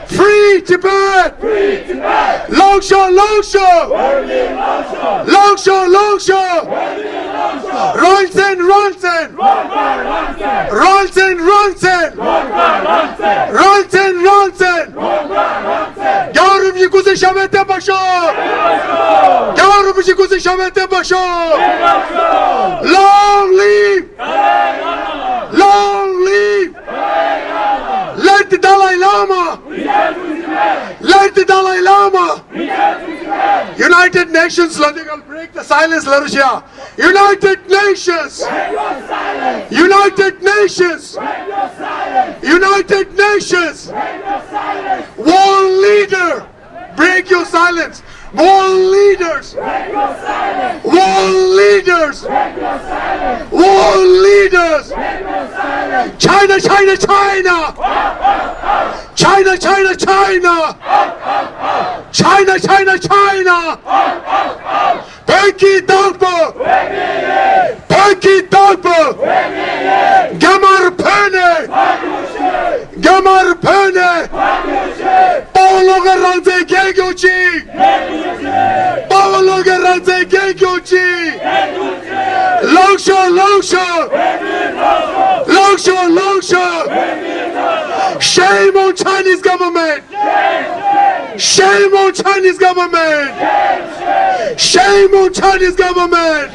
Free Tibet! Long show, long show! Long show, long show! Run, run, run! རང་བཙན། རང་བཙན། རང་བཙན། རང་བཙན། རང་བཙན། རྒྱལ་བ་རིན་པོ་ཆེའི་སྐུ་ཚེ་ཞབས་པད་བརྟན་པར་ཤོག་རྒྱལ་བ་རིན་པོ་ཆེའི་སྐུ་ཚེ་ཞབས་པད་བརྟན་པར་ཤོག Long live! Long live! Let the Dalai Lama! Let the Dalai Lama! United Nations ལ་འདི་ག་break the silence ལ་རུ་ཤ United Nations! United Nations! United Nations! World leader! Break your silence! World leaders! World leaders! World leaders! China, China, China! China, China, China! China, China, China! བོད་ཀྱི་བདག་པོ། བོད་ཀྱི་བདག་པོ། རྒྱ་དམར་ཕུད་ནས། རྒྱ་དམར་ཕུད་ནས། དཔའ་བོ་བློ་དགའ་རང་བཙན་རྒྱལ་སྐྱོང་ཅིག་དཔའ་བོ་བློ་དགའ་རང་བཙན་རྒྱལ་སྐྱོང་ཅིག་ལངས་ཤོག་ལངས་ཤོག་ལངས་ཤོག་ལངས་ཤོག Shame on Chinese government! Shame on Chinese government! Shame on Chinese government!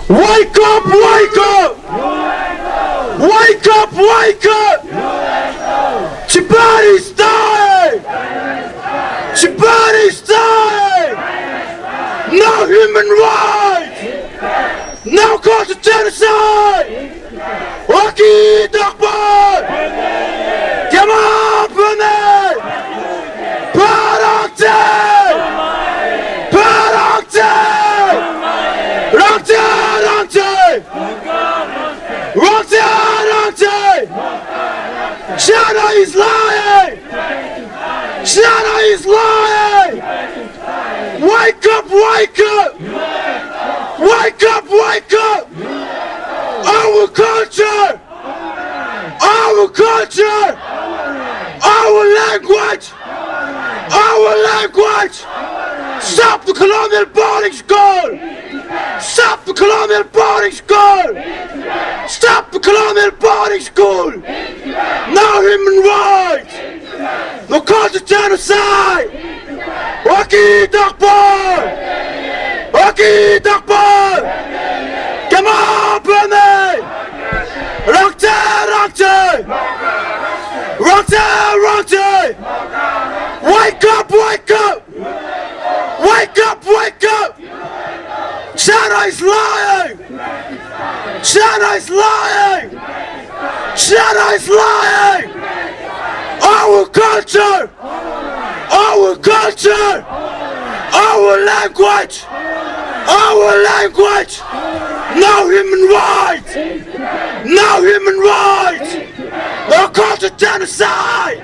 Wake up, wake up! Wake up, wake up! Tibet is dying! Tibet is dying! No human rights! No cause of genocide! Rocky Dogboy! Jama Pune! Parakte! Parakte! Rakte! Rakte! Rakte! Rakte! China is lying! China is lying! Wake up, wake up! Wake up, wake up! Our culture! Our culture! Our language! Our language! Stop the colonial boarding school! Stop the colonial boarding school! Stop the colonial boarding school! No human rights! No cause of genocide! Rocky Dogboy! Rocky Dogboy! Come on, Burma! Rakte, rakte! Rakte, rakte! Wake up, wake up! Wake up, wake up! China is lying! China is lying! China is lying! Our culture! Our culture! Our language! Our language! No human rights! No human rights! No cause of genocide!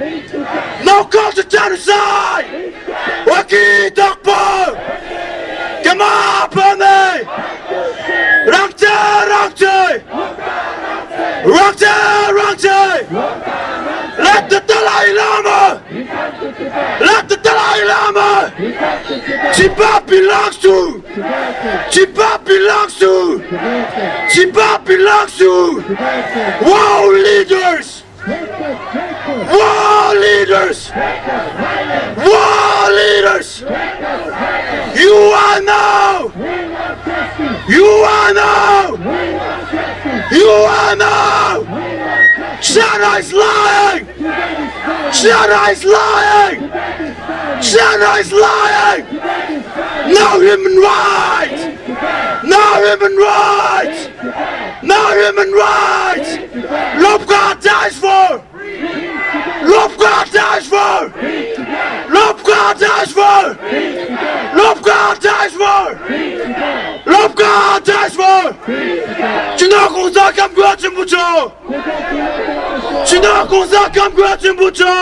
No cause of genocide! Rocky Dogboy! Come on, Burma! Rakte, rakte! Rakte, rakte! Let the Dalai Lama! Let the Dalai Lama! Tibet belongs to! Tibet belongs to! Tibet belongs to! World leaders! World leaders! World leaders! You are now! You are now! No! China is lying! China is lying! China is lying! No human rights! No human rights! No human rights! Lopka dies for! Lopka dies for! Lopka dies for! Lopka dies for! Lopka dies for! China Kongsa kam gwa chimbucho! China Kongsa kam gwa chimbucho!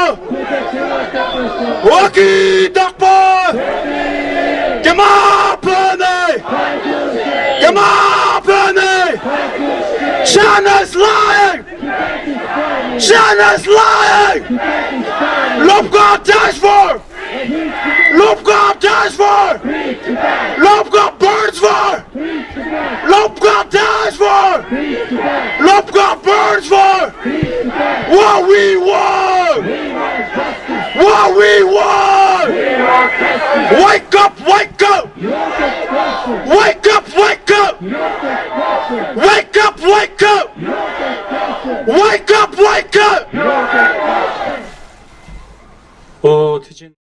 Waki dakpa! Kema pane! Kema pane! China is lying! China is lying! Lopka dies for! Lopka dies for! Lopka burns for! Lopka dies for! Lopka burns for! What we want! What we want! Wake up, wake up! Wake up, wake up! Wake up, wake up! Wake up, wake up! ཨོ་ཐེ་ཆེན།